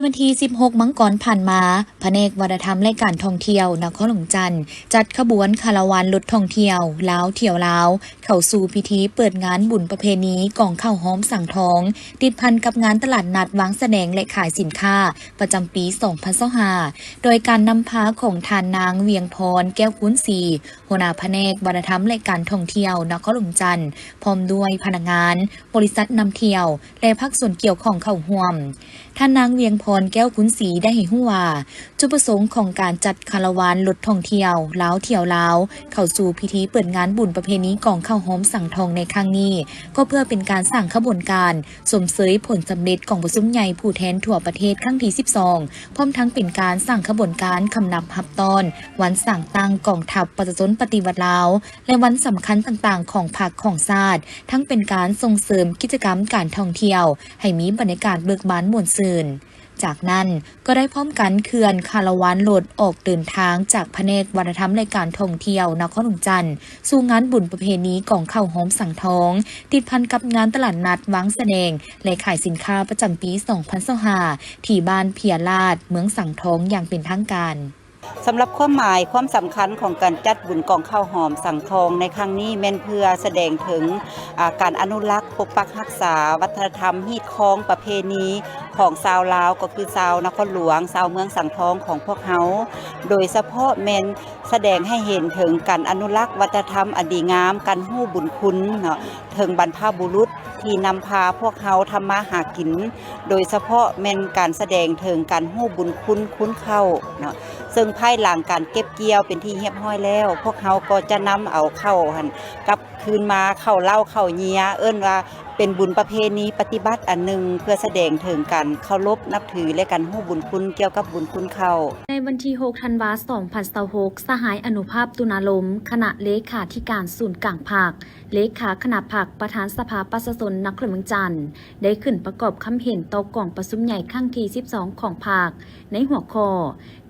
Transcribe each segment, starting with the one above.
ວັນທີສິບຫົກ ມັງກອນຜ່ານມາ, ພະແນກວັດທະນະທຳ ແລະ ການທ່ອງທ່ຽວນະຄອນຫຼວງວຽງຈັນ ຈັດຂະບວນຄາລາວານລົດທ່ອງທ່ຽວລາວທ່ຽວລາວ ເຂົ້າສູ່ພິທີເປີດງານບຸນປະເພນີກອງເຂົ້າຫອມສັງທອງ ຕິດພັນກັບງານຕະຫຼາດນັດວາງສະແດງ ແລະ ຂາຍສິນຄ້າປະຈຳປີສອງພັນຊາວຫ້າ ໂດຍການນຳພາຂອງທ່ານນາງ ວຽງພອນ ແກ້ວຄູນສີ ຫົວໜ້າພະແນກວັດທະນະທຳ ແລະ ການທ່ອງທ່ຽວນະຄອນຫຼວງວຽງຈັນ ພ້ອມດ້ວຍພະນັກງານ, ບໍລິສັດນຳທ່ຽວ ແລະ ພາກສ່ວນກ່ຽວຂ້ອງເຂົ້າຮ່ວມ. ທ່ານນາງ ວຽງພອນ ແກ້ວຄູນສີ ໄດ້ໃຫ້ຮູ້ວ່າ ຈຸດປະສົງຂອງການຈັດຄາລາວານລົດທ່ອງທ່ຽວລາວທ່ຽວລາວ ເຂົ້າສູ່ພິທີເປີດງານບຸນປະເພນີກອງເຂົ້າຫອມສັງທອງໃນຄັ້ງນີ້ ກໍເພື່ອເປັນການສ້າງຂະບວນການຊົມເຊີຍຜົນສຳເລັດກອງປະຊຸມໃຫຍ່ຜູ້ແທນທົ່ວປະເທດຄັ້ງທີສິບສອງ ພ້ອມທັງເປັນການສ້າງຂະບວນການຄຳນັບຮັບຕ້ອນວັນສ້າງຕັ້ງກອງທັບປະຊາຊົນປະຕິວັດລາວ ແລະ ວັນສຳຄັນຕ່າງໆຂອງພັກຂອງຊາດ, ທັງເປັນການສົ່ງເສີມກິດຈະກຳການທ່ອງທ່ຽວໃຫ້ມີບັນຍາກາດເບີກບານມ່ວນຊື່ນ. ຈາກນັ້ນກໍໄດ້ພ້ອມກັນເຄື່ອນຄາລາວານລົດອອກເດີນທາງຈາກພະແນກວັດທະນະທຳ ແລະ ການທ່ອງທ່ຽວນະຄອນຫຼວງວຽງຈັນ ສູ່ງານບຸນປະເພນີກອງເຂົ້າຫອມສັງທອງ ຕິດພັນກັບງານຕະຫຼາດນັດວາງສະແດງ ແລະ ຂາຍສິນຄ້າປະຈຳປີສອງພັນຊາວຫ້າ ທີ່ບ້ານເພຍລາດ ເມືອງສັງທອງຢ່າງເປັນທາງການ. ສຳລັບຄວາມໝາຍຄວາມສຳຄັນຂອງການຈັດບຸນກອງເຂົ້າຫອມສັງທອງໃນຄັ້ງນີ້ ແມ່ນເພື່ອສະແດງເຖິງ ອາ ການອະນຸລັກ, ປົກປັກຮັກສາວັດທະນະທຳ, ຮີດຄອງ, ປະເພນີຂອງຊາວລາວ ກໍຄືຊາວນະຄອນຫຼວງ, ຊາວເມືອງສັງທອງຂອງພວກເຮົາ, ໂດຍສະເພາະແມ່ນສະແດງໃຫ້ເຫັນເຖິງການອະນຸລັກວັດທະນະທຳອັນດີງາມ, ການຮູ້ບຸນຄຸນເນາະ ເຖິງບັນພະບຸລຸດທີ່ນຳພາພວກເຮົາທຳມາຫາກິນ, ໂດຍສະເພາະແມ່ນການສະແດງເຖິງການຮູ້ບຸນຄຸນ ຄຸນເຂົ້າເນາະ ເຊິ່ງພາຍຫຼັງການເກັບກ່ຽວເປັນທີ່ຮຽບຮ້ອຍແລ້ວ, ພວກເຮົາກໍຈະນຳເອົາເຂົ້າຫັ້ນກັບຄືນມາ, ເຂົ້າເລົ້າເຂົ້າເຫຍື້ອ, ເອີ້ນວ່າເປັນບຸນປະເພນີປະຕິບັດອັນໜຶ່ງ ເພື່ອສະແດງເຖິງການເຄົາລົບນັບຖື ແລະ ການຮູ້ບຸນຄຸນກ່ຽວກັບບຸນຄຸນເຂົ້າ. ໃນວັນທີຫົກ ທັນວາ ສອງພັນຊາວຫົກ, ສະຫາຍ ອະນຸພາບ ຕຸນາລົມ ຄະນະເລຂາທິການສູນກາງພັກ, ເລຂາຄະນະພັກ, ປະທານສະພາປະຊາຊົນນະຄອນຫຼວງວຽງຈັນ ໄດ້ຂຶ້ນປະກອບຄຳເຫັນຕໍ່ກອງປະຊຸມໃຫຍ່ຄັ້ງທີສິບສອງຂອງພັກ ໃນຫົວຂໍ້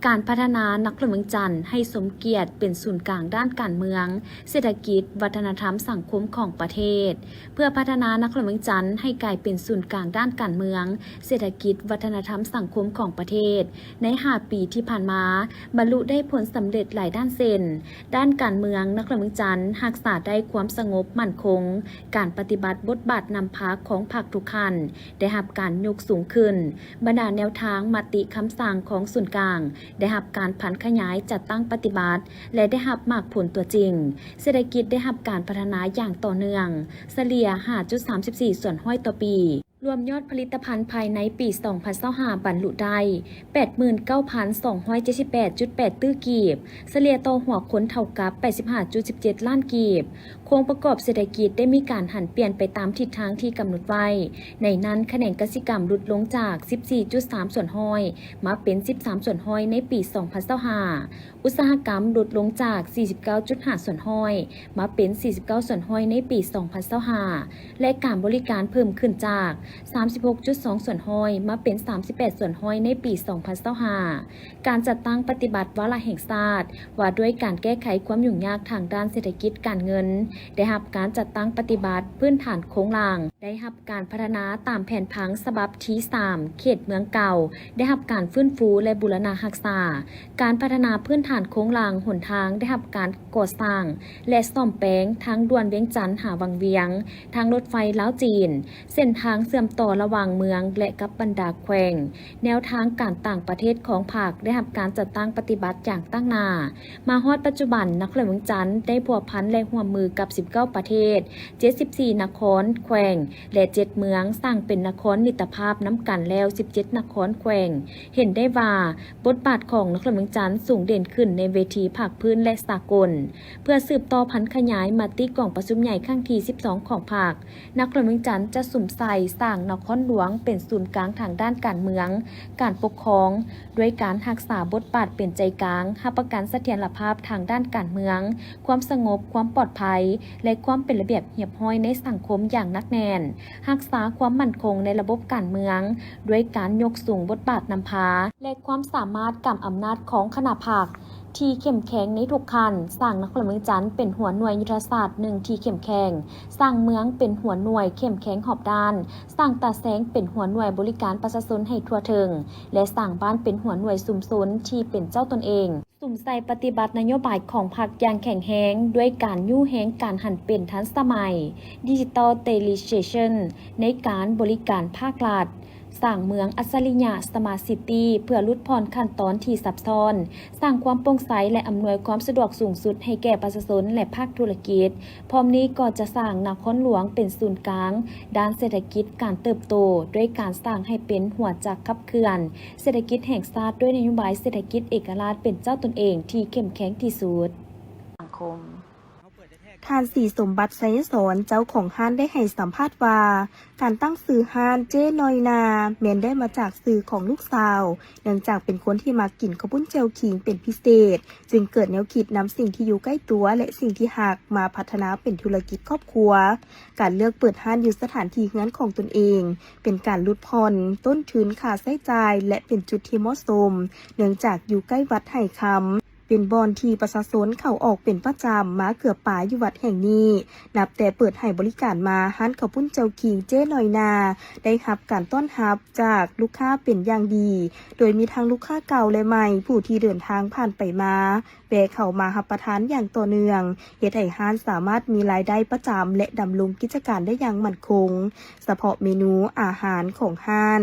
ການພັດທະນານະຄອນຫຼວງວຽງຈັນໃຫ້ສົມກຽດເປັນສູນກາງດ້ານການເມືອງ, ເສດຖະກິດ, ວັດທະນະທຳ, ສັງຄົມຂອງປະເທດ, ເພື່ອພັດທະນານະຄອນຫຼວງວຽງຈັນໃຫ້ກາຍເປັນສູນກາງດ້ານການເມືອງ, ເສດຖະກິດ, ວັດທະນະທຳ, ສັງຄົມຂອງປະເທດ. ໃນຫ້າປີທີ່ຜ່ານມາ, ບັນລຸໄດ້ຜົນສຳເລັດຫຼາຍດ້ານເຊັ່ນ, ດ້ານການເມືອງ, ນະຄອນຫຼວງວຽງຈັນຮັກສາໄດ້ຄວາມສະຫງົບໝັ້ນຄົງ, ການປະຕິບັດບົດບາດນຳພາຂອງພັກທຸກຂັ້ນໄດ້ຮັບການຍົກສູງຂຶ້ນ, ບັນດາແນວທາງ, ມະຕິ, ຄຳສັ່ງຂອງສູນກາງໄດ້ຮັບການຜັນຂະຫຍາຍ, ຈັດຕັ້ງປະຕິບັດ ແລະ ໄດ້ຮັບໝາກຜົນຕົວຈິງ, ເສດຖະກິດໄດ້ຮັບການພັດທະນາຢ່າງຕໍ່ເນື່ອງ, ສະເລ່ຍ ຫ້າຈຸດສາມສິບສີ່ສ່ວນຮ້ອຍຕໍ່ປີ. ລວມຍອດຜະລິດຕະພັນພາຍໃນປີສອງພັນຊາວຫ້າບັນລຸໄດ້ ແປດໝື່ນເກົ້າພັນສອງຮ້ອຍເຈັດສິບແປດຈຸດແປດຕື້ກີບ, ສະເລ່ຍຕໍ່ຫົວຄົນເທົ່າກັບ ແປດສິບຫ້າຈຸດສິບເຈັດລ້ານກີບ. ໂຄງປະກອບເສດຖະກິດໄດ້ມີການຫັນປ່ຽນໄປຕາມທິດທາງທີ່ກຳນົດໄວ້. ໃນນັ້ນ, ຂະແໜງກະສິກຳຫຼຸດລົງຈາກ ສິບສີ່ຈຸດສາມສ່ວນຮ້ອຍ ມາເປັນ ສິບສາມສ່ວນຮ້ອຍໃນປີສອງພັນຊາວຫ້າ, ອຸດສາຫະກຳຫຼຸດລົງຈາກ ສີ່ສິບເກົ້າຈຸດຫ້າສ່ວນຮ້ອຍ ມາເປັນ ສີ່ສິບເກົ້າສ່ວນຮ້ອຍໃນປີສອງພັນຊາວຫ້າ ແລະ ການບໍລິການເພີ່ມຂຶ້ນຈາກ ສາມສິບຫົກຈຸດສອງສ່ວນຮ້ອຍ ມາເປັນ ສາມສິບແປດສ່ວນຮ້ອຍໃນປີສອງພັນຊາວຫ້າ. ການຈັດຕັ້ງປະຕິບັດວາລະແຫ່ງຊາດ ວ່າດ້ວຍການແກ້ໄຂຄວາມຫຍຸ້ງຍາກທາງດ້ານເສດຖະກິດການເງິນ ໄດ້ຮັບການຈັດຕັ້ງປະຕິບັດພື້ນຖານໂຄງລ່າງ ໄດ້ຮັບການພັດທະນາຕາມແຜນຜັງສະບັບທີສາມ ເຂດເມືອງເກົ່າ ໄດ້ຮັບການຟື້ນຟູ ແລະ ບູລະນະຮັກສາ. ການພັດທະນາພື້ນຖານໂຄງລ່າງຫົນທາງໄດ້ຮັບການກໍ່ສ້າງ ແລະ ສ້ອມແປງທາງດ່ວນວຽງຈັນຫາວັງວຽງ, ທາງລົດໄຟລາວຈີນ, ເສັ້ນທາງເຊື່ອມຕໍ່ລະຫວ່າງເມືອງ ແລະ ກັບບັນດາແຂວງ. ແນວທາງການຕ່າງປະເທດຂອງພັກໄດ້ຮັບການຈັດຕັ້ງປະຕິບັດຢ່າງຕັ້ງໜ້າ. ມາຮອດປັດຈຸບັນ, ນະຄອນຫຼວງວຽງຈັນໄດ້ພົວພັນ ແລະ ຮ່ວມມືກັບສິບເກົ້າປະເທດ, ເຈັດສິບສີ່ນະຄອນແຂວງ ແລະ ເຈັດເມືອງ, ສ້າງເປັນນະຄອນມິດຕະພາບນຳກັນແລ້ວສິບເຈັດນະຄອນແຂວງ. ເຫັນໄດ້ວ່າ ບົດບາດຂອງນະຄອນຫຼວງວຽງຈັນສູງເດັ່ນຂຶ້ນໃນເວທີພາກພື້ນ ແລະ ສາກົນ. ເພື່ອສືບຕໍ່ຜັນຂະຫຍາຍມະຕິກອງປະຊຸມໃຫຍ່ຄັ້ງທີສິບສອງຂອງພັກ, ນະຄອນຫຼວງວຽງຈັນຈະສຸມໃສ່ສ້າງນະຄອນຫຼວງເປັນສູນກາງທາງດ້ານການເມືອງ, ການປົກຄອງ, ດ້ວຍການຮັກສາບົດບາດເປັນໃຈກາງ, ຮັບປະກັນສະຖຽນລະພາບທາງດ້ານການເມືອງ, ຄວາມສະຫງົບ, ຄວາມປອດໄພ ແລະ ຄວາມເປັນລະບຽບຮຽບຮ້ອຍໃນສັງຄົມຢ່າງໜັກແໜ້ນ, ຮັກສາຄວາມໝັ້ນຄົງໃນລະບົບການເມືອງ ດ້ວຍການຍົກສູງບົດບາດນຳພາ ແລະ ຄວາມສາມາດກຳອຳນາດຂອງຄະນະພັກ, ທີ່ເຂັ້ມແຂງໃນທຸກຂັ້ນ, ສ້າງນະຄອນຫຼວງວຽງຈັນເປັນຫົວໜ່ວຍຍຸດທະສາດໜຶ່ງທີ່ເຂັ້ມແຂງ, ສ້າງເມືອງເປັນຫົວໜ່ວຍເຂັ້ມແຂງຮອບດ້ານ, ສ້າງຕາແສງເປັນຫົວໜ່ວຍບໍລິການປະຊາຊົນໃຫ້ທົ່ວເຖິງ ແລະ ສ້າງບ້ານເປັນຫົວໜ່ວຍຊຸມຊົນທີ່ເປັນເຈົ້າຕົນເອງ. ສຸມໃສ່ປະຕິບັດນະໂຍບາຍຂອງພັກຢ່າງແຂງແຮງ ດ້ວຍການຍູ້ແຮງການຫັນເປັນທັນສະໄໝ, Digital Transformation ໃນການບໍລິການພາກລັດ, ສ້າງເມືອງອັດສະລິຍະ Smart City ເພື່ອຫຼຸດຜ່ອນຂັ້ນຕອນທີ່ຊັບຊ້ອນ, ສ້າງຄວາມໂປ່ງໃສ ແລະ ອຳນວຍຄວາມສະດວກສູງສຸດໃຫ້ແກ່ປະຊາຊົນ ແລະ ພາກທຸລະກິດ. ພ້ອມນີ້ກໍຈະສ້າງນະຄອນຫຼວງເປັນສູນກາງດ້ານເສດຖະກິດການເຕີບໂຕ, ດ້ວຍການສ້າງໃຫ້ເປັນຫົວຈັກຂັບເຄື່ອນເສດຖະກິດແຫ່ງຊາດ ດ້ວຍນະໂຍບາຍເສດຖະກິດເອກະລາດເປັນເຈົ້າຕົນເອງທີ່ເຂັ້ມແຂງທີ່ສຸດ. ສັງຄົມ. ທ່ານ ສີສົມບັດ ໄຊຍະສອນ ເຈົ້າຂອງຮ້ານໄດ້ໃຫ້ສຳພາດວ່າ ການຕັ້ງຊື່ຮ້ານເຈ້ນ້ອຍນາ ແມ່ນໄດ້ມາຈາກຊື່ຂອງລູກສາວ, ເນື່ອງຈາກເປັນຄົນທີ່ມັກກິນເຂົ້າປຸ້ນແຈ່ວຂີງເປັນພິເສດ, ຈຶ່ງເກີດແນວຄິດນຳສິ່ງທີ່ຢູ່ໃກ້ຕົວ ແລະ ສິ່ງທີ່ຮັກ ມາພັດທະນາເປັນທຸລະກິດຄອບຄົວ. ການເລືອກເປີດຮ້ານຢູ່ສະຖານທີ່ເຮືອນຂອງຕົນເອງ ເປັນການຫຼຸດຜ່ອນຕົ້ນທຶນຄ່າໃຊ້ຈ່າຍ ແລະ ເປັນຈຸດທີ່ເໝາະສົມ ເນື່ອງຈາກຢູ່ໃກ້ວັດໄຫຄຳ. ເປັນບ່ອນທີ່ປະຊາຊົນເຂົ້າອອກເປັນປະຈຳມາເກືອປາຢູ່ວັດແຫ່ງນີ້. ນັບແຕ່ເປີດໃຫ້ບໍລິການມາ, ຮ້ານເຂົ້າປຸ້ນເຈົ້າຂີງເຈ້ນ້ອຍນາ ໄດ້ຮັບການຕ້ອນຮັບຈາກລູກຄ້າເປັນຢ່າງດີ, ໂດຍມີທັງລູກຄ້າເກົ່າ ແລະ ໃໝ່ ຜູ້ທີ່ເດີນທາງຜ່ານໄປມາ ແວະເຂົ້າມາຮັບປະທານຢ່າງຕໍ່ເນື່ອງ, ເຮັດໃຫ້ຮ້ານສາມາດມີລາຍໄດ້ປະຈຳ ແລະ ດຳລົງກິດຈະການໄດ້ຢ່າງໝັ້ນຄົງ. ສະເພາະເມນູອາຫານຂອງຮ້ານ,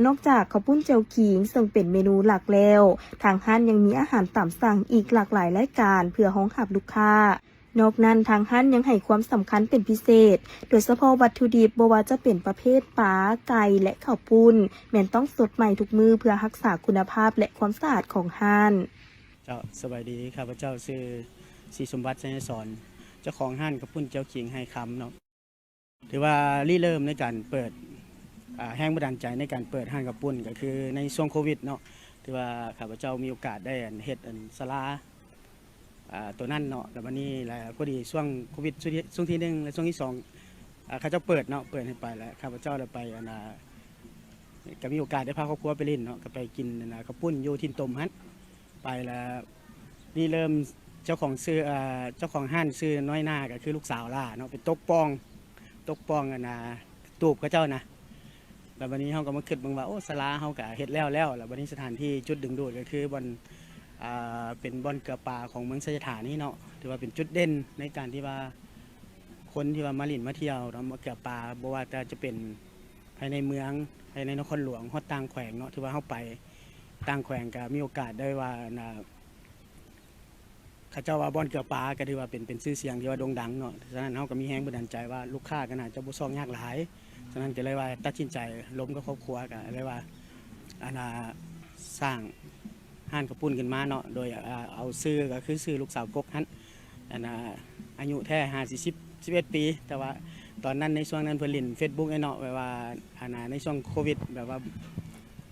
ນອກຈາກເຂົ້າປຸ້ນແຈ່ວຂີງເຊິ່ງເປັນເມນູຫຼັກແລ້ວ, ທາງຮ້ານຍັງມີອາຫານຕາມສັ່ງອີກຫຼາກຫຼາຍລາຍການເພື່ອຮອງຮັບລູກຄ້າ. ນອກນັ້ນ, ທາງຮ້ານຍັງໃຫ້ຄວາມສຳຄັນເປັນພິເສດ, ໂດຍສະເພາະວັດຖຸດິບ, ບໍ່ວ່າຈະເປັນປະເພດປາ, ໄກ່ ແລະ ເຂົ້າປຸ້ນ, ແມ່ນຕ້ອງສົດໃໝ່ທຸກມື້ເພື່ອຮັກສາຄຸນນະພາບ ແລະ ຄວາມສະອາດຂອງຮ້ານ. ເຈົ້າ, ສະບາຍດີ, ຂ້າພະເຈົ້າຊື່ ສີສົມບັດ ໄຊຍະສອນ, ເຈົ້າຂອງຮ້ານເຂົ້າປຸ້ນແຈ່ວຂີງໄຫຄຳເນາະ. ຖືວ່າລິເລີ່ມໃນການເປີດ, ອ່າ, ແຮງບັນດານໃຈໃນການເປີດຮ້ານເຂົ້າປຸ້ນກໍຄືໃນຊ່ວງໂຄວິດເນາະ, ຖືວ່າຂ້າພະເຈົ້າມີໂອກາດໄດ້ ອັນ ເຮັດ ອັນ ສາລາ ອ່າ ໂຕນັ້ນເນາະ, ແລ້ວບັດນີ້ລະພໍດີຊ່ວງໂຄວິດ ຊ່ວງທີ ຊ່ວງທີໜຶ່ງ ແລະ ຊ່ວງທີສອງ ອ່າ ເຂົາເຈົ້າເປີດເນາະ, ເປີດໃຫ້ໄປ ແລ້ວຂ້າພະເຈົ້າໄດ້ໄປ ອັນ ອ່າ ກໍມີໂອກາດໄດ້ພາຄອບຄົວໄປຫຼິ້ນເນາະ, ກໍໄປກິນ ອັນ ອ່າ ເຂົ້າປຸ້ນຢູ່ຖິ່ນຕົມຫັ້ນ. ໄປແລ້ວນີ້ເລີ່ມເຈົ້າຂອງຊື່ ເຈົ້າຂອງຮ້ານຊື່ນ້ອຍໜ້າ ກໍຄືລູກສາວຫຼ້າເນາະ, ໄປຕົກປ່ອງ ຕົກປ່ອງ ອັນນ່າ ຕູບເຂົາເຈົ້ານະ. ແລ້ວບັດນີ້ເຮົາກໍມາຄິດເບິ່ງວ່າ ໂອ້ ສາລາເຮົາກໍເຮັດແລ້ວແລ້ວ, ແລ້ວບັດນີ້ສະຖານທີ່ຈຸດດຶງດູດກໍຄືບ່ອນ ອ່າ ເປັນບ່ອນເກືອປາຂອງເມືອງໄຊຍະຖານີ້ເນາະ, ຖືວ່າເປັນຈຸດເດັ່ນໃນການທີ່ວ່າຄົນທີ່ວ່າມາຫຼິ້ນມາທ່ຽວເນາະ, ມາເກືອປາ, ບໍ່ວ່າແຕ່ຈະເປັນ ພາຍໃນເມືອງ, ພາຍໃນນະຄອນຫຼວງ, ຮອດຕ່າງແຂວງເນາະ, ຖືວ່າເຮົາໄປຕ່າງແຂວງກໍມີໂອກາດໄດ້ວ່າ ອັນນ່າ ເຂົາເຈົ້າວ່າບ່ອນເກືອປາ ກໍຖືວ່າເປັນ ເປັນຊື່ສຽງທີ່ວ່າໂດ່ງດັງເນາະ. ສະນັ້ນເຮົາກໍມີແຮງບັນດານໃຈວ່າລູກຄ້າກໍໜ້າຈະບໍ່ຊອກຍາກຫຼາຍ, ສະນັ້ນກໍເລີຍວ່າຕັດສິນໃຈລົມກັບຄອບຄົວ ກໍເລີຍວ່າ ອັນນ່າ ສ້າງ ຮ້ານເຂົ້າປຸ້ນຂຶ້ນມາເນາະ, ໂດຍ ອ່າ ເອົາຊື່ກໍຄືຊື່ລູກສາວກົກຫັ້ນ, ອັນນ່າ ອາຍຸແທ້ຫາຊິສິບ ສິບເອັດປີ, ແຕ່ວ່າຕອນນັ້ນ ໃນຊ່ວງນັ້ນເພິ່ນຫຼິ້ນເຟສບຸກເນາະ, ແບບວ່າ ອັນນ່າ ໃນຊ່ວງໂຄວິດ ແບບວ່າ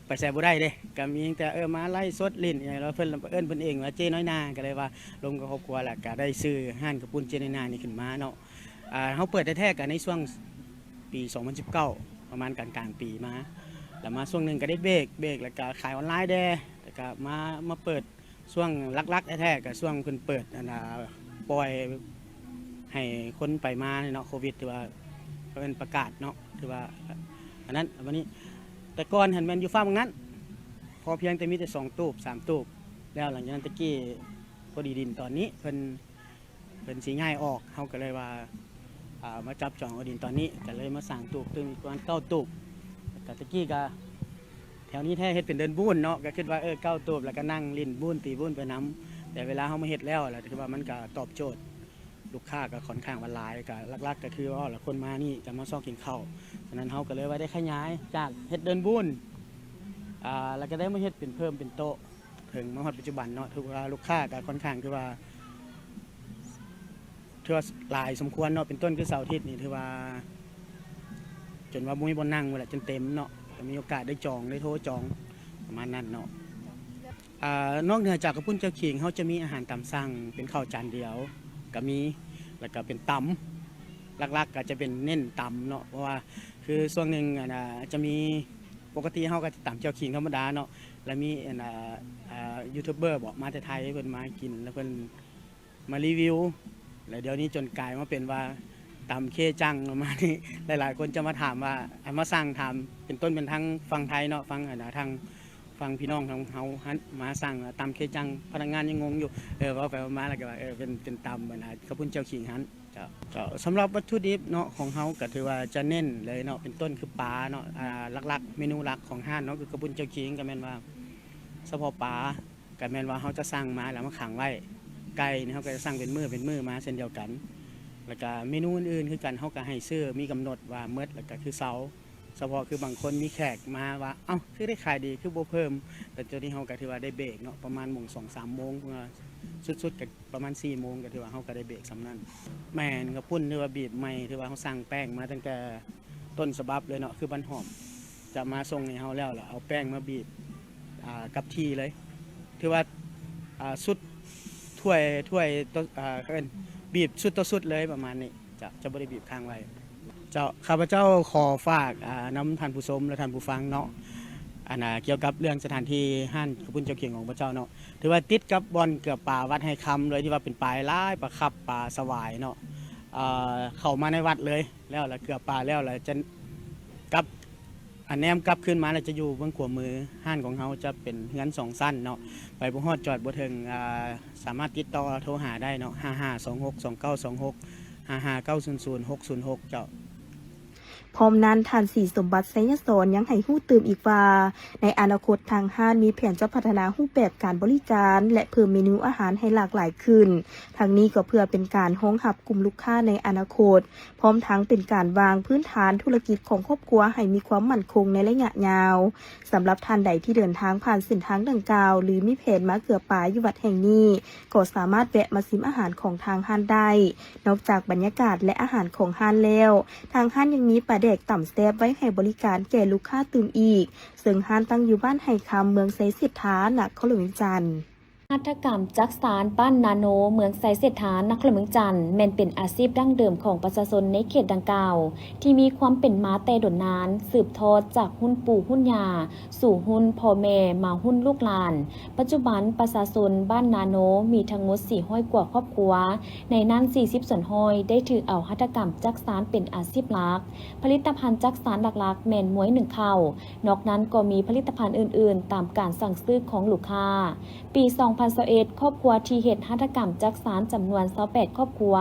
ໄປໃສບໍ່ໄດ້ເດ້, ກໍມີແຕ່ ເອີ ມາໄລຟ໌ສົດຫຼິ້ນອີ່ຫຍັງ, ແລ້ວເພິ່ນເອີ້ນເພິ່ນເອງວ່າເຈ້ນ້ອຍນາ, ກໍເລີຍວ່າລົມກັບຄອບຄົວ ແລ້ວກໍໄດ້ຊື່ຮ້ານເຂົ້າປຸ້ນເຈ້ນ້ອຍນານີ້ຂຶ້ນມາເນາະ. ອ່າ ເຮົາເປີດແທ້ໆກໍໃນຊ່ວງປີສອງພັນສິບເກົ້າ ປະມານກາງໆປີມາ, ແລ້ວມາຊ່ວງໜຶ່ງກໍໄດ້ເບຣກ ເບຣກ ແລ້ວກໍຂາຍອອນລາຍແດ່, ແລ້ວກໍມາ ມາເປີດຊ່ວງຫຼັກໆແທ້ໆ ກໍຊ່ວງເພິ່ນເປີດ ອັນນ່າ ປ່ອຍໃຫ້ຄົນໄປມາເນາະ, ໂຄວິດ ຖືວ່າເພິ່ນປະກາດເນາະ, ຖືວ່າອັນນັ້ນ. ບັດນີ້ແຕ່ກ່ອນຫັ້ນແມ່ນຢູ່ຟາກໝ່ອງນັ້ນ, ພໍພຽງແຕ່ມີແຕ່ສອງຕູບ ສາມຕູບ, ແລ້ວຫຼັງຈາກນັ້ນ ແຕ່ກີ້ພໍດີດິນຕອນນີ້ເພິ່ນ ເພິ່ນຊິຍ້າຍອອກ, ເຮົາກໍເລີຍວ່າ ອ່າ ມາຈັບຈອງເອົາດິນຕອນນີ້, ກໍເລີຍມາສ້າງຕູບຕື່ມອີກປະມານເກົ້າຕູບ. ແລ້ວກໍແຕ່ກີ້ກໍແຖວນີ້ແທ້ເຮັດເປັນເດີ່ນບູນເນາະ, ກໍຄິດວ່າ ເອີ ເກົ້າຕູບ ແລ້ວກໍນັ່ງຫຼິ້ນບູນ ຕີບູນໄປນຳ, ແຕ່ເວລາເຮົາມາເຮັດແລ້ວ ແລ້ວຖືວ່າມັນກໍຕອບໂຈດ, ລູກຄ້າກໍຂ້ອນຂ້າງວ່າຫຼາຍ, ກໍຫຼັກໆກໍຄືວ່າລະຄົນມານີ້ກໍມາຊອກກິນເຂົ້າ. ສະນັ້ນເຮົາກໍເລີຍວ່າໄດ້ຂະຫຍາຍຈາກເຮັດເດີ່ນບູນ ອ່າ ແລ້ວກໍໄດ້ມາເຮັດເປັນເພີ່ມເປັນໂຕະ ເຖິງມາຮອດປັດຈຸບັນເນາະ, ຖືວ່າລູກຄ້າກໍຂ້ອນຂ້າງ ຖືວ່າ ຖືວ່າຫຼາຍສົມຄວນເນາະ, ເປັນຕົ້ນຄືເສົາອາທິດນີ້ ຖືວ່າຈົນວ່າບໍ່ມີບ່ອນນັ່ງພຸ້ນແຫຼະ, ຈົນເຕັມເນາະ, ກໍມີໂອກາດໄດ້ຈອງ ໄດ້ໂທຈອງ ປະມານນັ້ນເນາະ. ອ່າ ນອກເໜືອຈາກເຂົ້າປຸ້ນແຈ່ວຂີງ ເຮົາຈະມີອາຫານຕາມສັ່ງເປັນເຂົ້າຈານດຽວກໍມີ, ແລ້ວກໍເປັນຕຳ, ຫຼັກໆກໍຈະເປັນເນັ້ນຕຳເນາະ, ເພາະວ່າຄືຊ່ວງໜຶ່ງ ອັນນ່າ ຈະມີ ປົກກະຕິເຮົາກໍຕຳແຈ່ວຂີງທຳມະດາເນາະ ແລ້ວມີອັນ ອ່າ ອ່າ ຢູທູບເບີບໍ ມາແຕ່ໄທ ເພິ່ນມາກິນ ແລ້ວເພິ່ນມາຣີວິວ ແລ້ວດຽວນີ້ຈົນກາຍມາເປັນວ່າຕຳເຄຈັງປະມານນີ້. ຫຼາຍໆຄົນຈະມາຖາມວ່າ ອ່າ ມາສັ່ງ ຖາມ ເປັນຕົ້ນເປັນທາງຝັ່ງໄທເນາະ ຝັ່ງ ອັນ ທາງຝັ່ງພີ່ນ້ອງຂອງເຮົາຫັ້ນ ມາສັ່ງວ່າຕຳເຄຈັງ ພະນັກງານຍັງງົງຢູ່. ເອີ ເວົ້າໄປເວົ້າມາແລ້ວກໍວ່າ ເອີ ເປັນ ເປັນຕຳ ອັນ ອ່າ ເຂົ້າປຸ້ນແຈ່ວຂີງຫັ້ນ. ເຈົ້າ ເຈົ້າ ສຳລັບວັດຖຸດິບເນາະ ຂອງເຮົາກໍຖືວ່າຈະເນັ້ນເລີຍເນາະ ເປັນຕົ້ນຄືປາເນາະ ອ່າ ຫຼັກໆ ເມນູຫຼັກຂອງຮ້ານເນາະ ຄືເຂົ້າປຸ້ນແຈ່ວຂີງ ກໍແມ່ນວ່າສະເພາະປາ ກໍແມ່ນວ່າເຮົາຈະສັ່ງມາແລ້ວມາຂັງໄວ້. ໄກ່ນີ້ເຮົາກໍຈະສັ່ງເປັນມື້ເປັນມື້ມາເຊັ່ນດຽວກັນ ແລ້ວກໍເມນູອື່ນໆຄືກັນ ເຮົາກໍໃຫ້ຊື້ ມີກຳນົດວ່າໝົດ ແລ້ວກໍຄືເຊົາ. ສະເພາະຄືບາງຄົນມີແຂກມາວ່າ ເອົ້າ ຄືໄດ້ຂາຍດີ ຄືບໍ່ເພີ່ມ ແຕ່ໂຕນີ້ເຮົາກໍຖືວ່າໄດ້ເບຣກເນາະ ປະມານໂມງ ສອງສາມໂມງ ເພາະວ່າສຸດໆກໍ ປະມານສີ່ໂມງ ກໍຖືວ່າເຮົາກໍໄດ້ເບຣກສ່ຳນັ້ນ. ແມ່ນ ເຂົ້າປຸ້ນຖືວ່າບີບໃໝ່ ຖືວ່າເຮົາສັ່ງແປ້ງມາຕັ້ງແຕ່ຕົ້ນສະບັບເລີຍເນາະ ຄືບ້ານຫອມ ຈະມາສົ່ງໃຫ້ເຮົາແລ້ວ ແລ້ວເອົາແປ້ງມາບີບ ອ່າ ກັບທີ່ເລີຍ ຖືວ່າ ອ່າ ຊຸດຖ້ວຍ ຖ້ວຍຕໍ່ ອ່າ ເອີ້ນບີບຊຸດຕໍ່ຊຸດເລີຍ ປະມານນີ້. ຈະ ຈະບໍ່ໄດ້ບີບຄ້າງໄວ້. ເຈົ້າ ຂ້າພະເຈົ້າຂໍຝາກ ອ່າ ນຳທ່ານຜູ້ຊົມ ແລະ ທ່ານຜູ້ຟັງເນາະ ອັນ ອ່າ ກ່ຽວກັບເລື່ອງສະຖານທີ່ຮ້ານເຂົ້າປຸ້ນແຈ່ວຂີງຂອງພະເຈົ້າເນາະ ຖືວ່າຕິດກັບບ່ອນເກືອປາວັດໄຮຄຳເລີຍ ທີ່ວ່າເປັນປາຫຼາຍ ປາຄັບ ປາສະຫວາຍເນາະ ເຂົ້າມາໃນວັດເລີຍ ແລ້ວລະເກືອປາແລ້ວລະຈະກັບ ອັນແນມກັບຄືນມາແລ້ວຈະຢູ່ເບື້ອງຂວາມື. ຮ້ານຂອງເຮົາຈະເປັນເຮືອນສອງຊັ້ນເນາະ ໄປບໍ່ຮອດຈອດບໍ່ເຖິງ ອ່າ ສາມາດຕິດຕໍ່ໂທຫາໄດ້ເນາະ ຫ້າຫ້າສອງຫົກສອງເກົ້າສອງຫົກ ຫ້າຫ້າເກົ້າສູນສູນຫົກສູນຫົກ ເຈົ້າ. ພ້ອມນັ້ນ ທ່ານ ສີສົມບັດ ໄຊຍະສອນ ຍັງໃຫ້ຮູ້ຕື່ມອີກວ່າ ໃນອະນາຄົດທາງຮ້ານມີແຜນຈະພັດທະນາຮູບແບບການບໍລິການ ແລະ ເພີ່ມເມນູອາຫານໃຫ້ຫຼາກຫຼາຍຂຶ້ນ. ທັງນີ້ກໍເພື່ອເປັນການຮອງຮັບກຸ່ມລູກຄ້າໃນອະນາຄົດ, ພ້ອມທັງເປັນການວາງພື້ນຖານທຸລະກິດຂອງຄອບຄົວໃຫ້ມີຄວາມໝັ້ນຄົງໃນໄລຍະຍາວ. ສຳລັບທ່ານໃດທີ່ເດີນທາງຜ່ານເສັ້ນທາງດັ່ງກ່າວ ຫຼື ມີແຜນມາເກືອປາຢູ່ວັດແຫ່ງນີ້, ກໍສາມາດແວະມາຊິມອາຫານຂອງທາງຮ້ານໄດ້. ນອກຈາກບັນຍາກາດ ແລະ ອາຫານຂອງຮ້ານແລ້ວ, ທາງຮ້ານຍັງມີປາແດກຕຳແຊບໄວ້ໃຫ້ບໍລິການແກ່ລູກຄ້າຕື່ມອີກ, ເຊິ່ງຮ້ານຕັ້ງຢູ່ບ້ານໄຮຄຳ ເມືອງໄຊເສດຖາ ນະຄອນຫຼວງວຽງຈັນ. ຫັດຖະກຳຈັກສານບ້ານນາໂນ ເມືອງໄຊເສດຖາ ນະຄອນຫຼວງວຽງຈັນ ແມ່ນເປັນອາຊີບດັ້ງເດີມຂອງປະຊາຊົນໃນເຂດດັ່ງກ່າວ ທີ່ມີຄວາມເປັນມາແຕ່ດົນນານ ສືບທອດຈາກຮຸ່ນປູ່ຮຸ່ນຍ່າ ສູ່ຮຸ່ນພໍ່ແມ່ ມາຮຸ່ນລູກຫຼານ. ປັດຈຸບັນປະຊາຊົນບ້ານນາໂນມີທັງໝົດສີ່ຮ້ອຍກວ່າຄອບຄົວ, ໃນນັ້ນສີ່ສິບສ່ວນຮ້ອຍໄດ້ຖືເອົາຫັດຖະກຳຈັກສານເປັນອາຊີບຫຼັກ. ຜະລິດຕະພັນຈັກສານຫຼັກໆແມ່ນມວຍໜຶ້ງເຂົ້າ, ນອກນັ້ນກໍມີຜະລິດຕະພັນອື່ນໆຕາມການສັ່ງຊື້ຂອງລູກຄ້າ. ປີສອງພັນຊາວເອັດ ຄອບຄົວທີ່ເຮັດຫັດຖະກຳຈັກສານຈຳນວນຊາວແປດຄອບຄົວ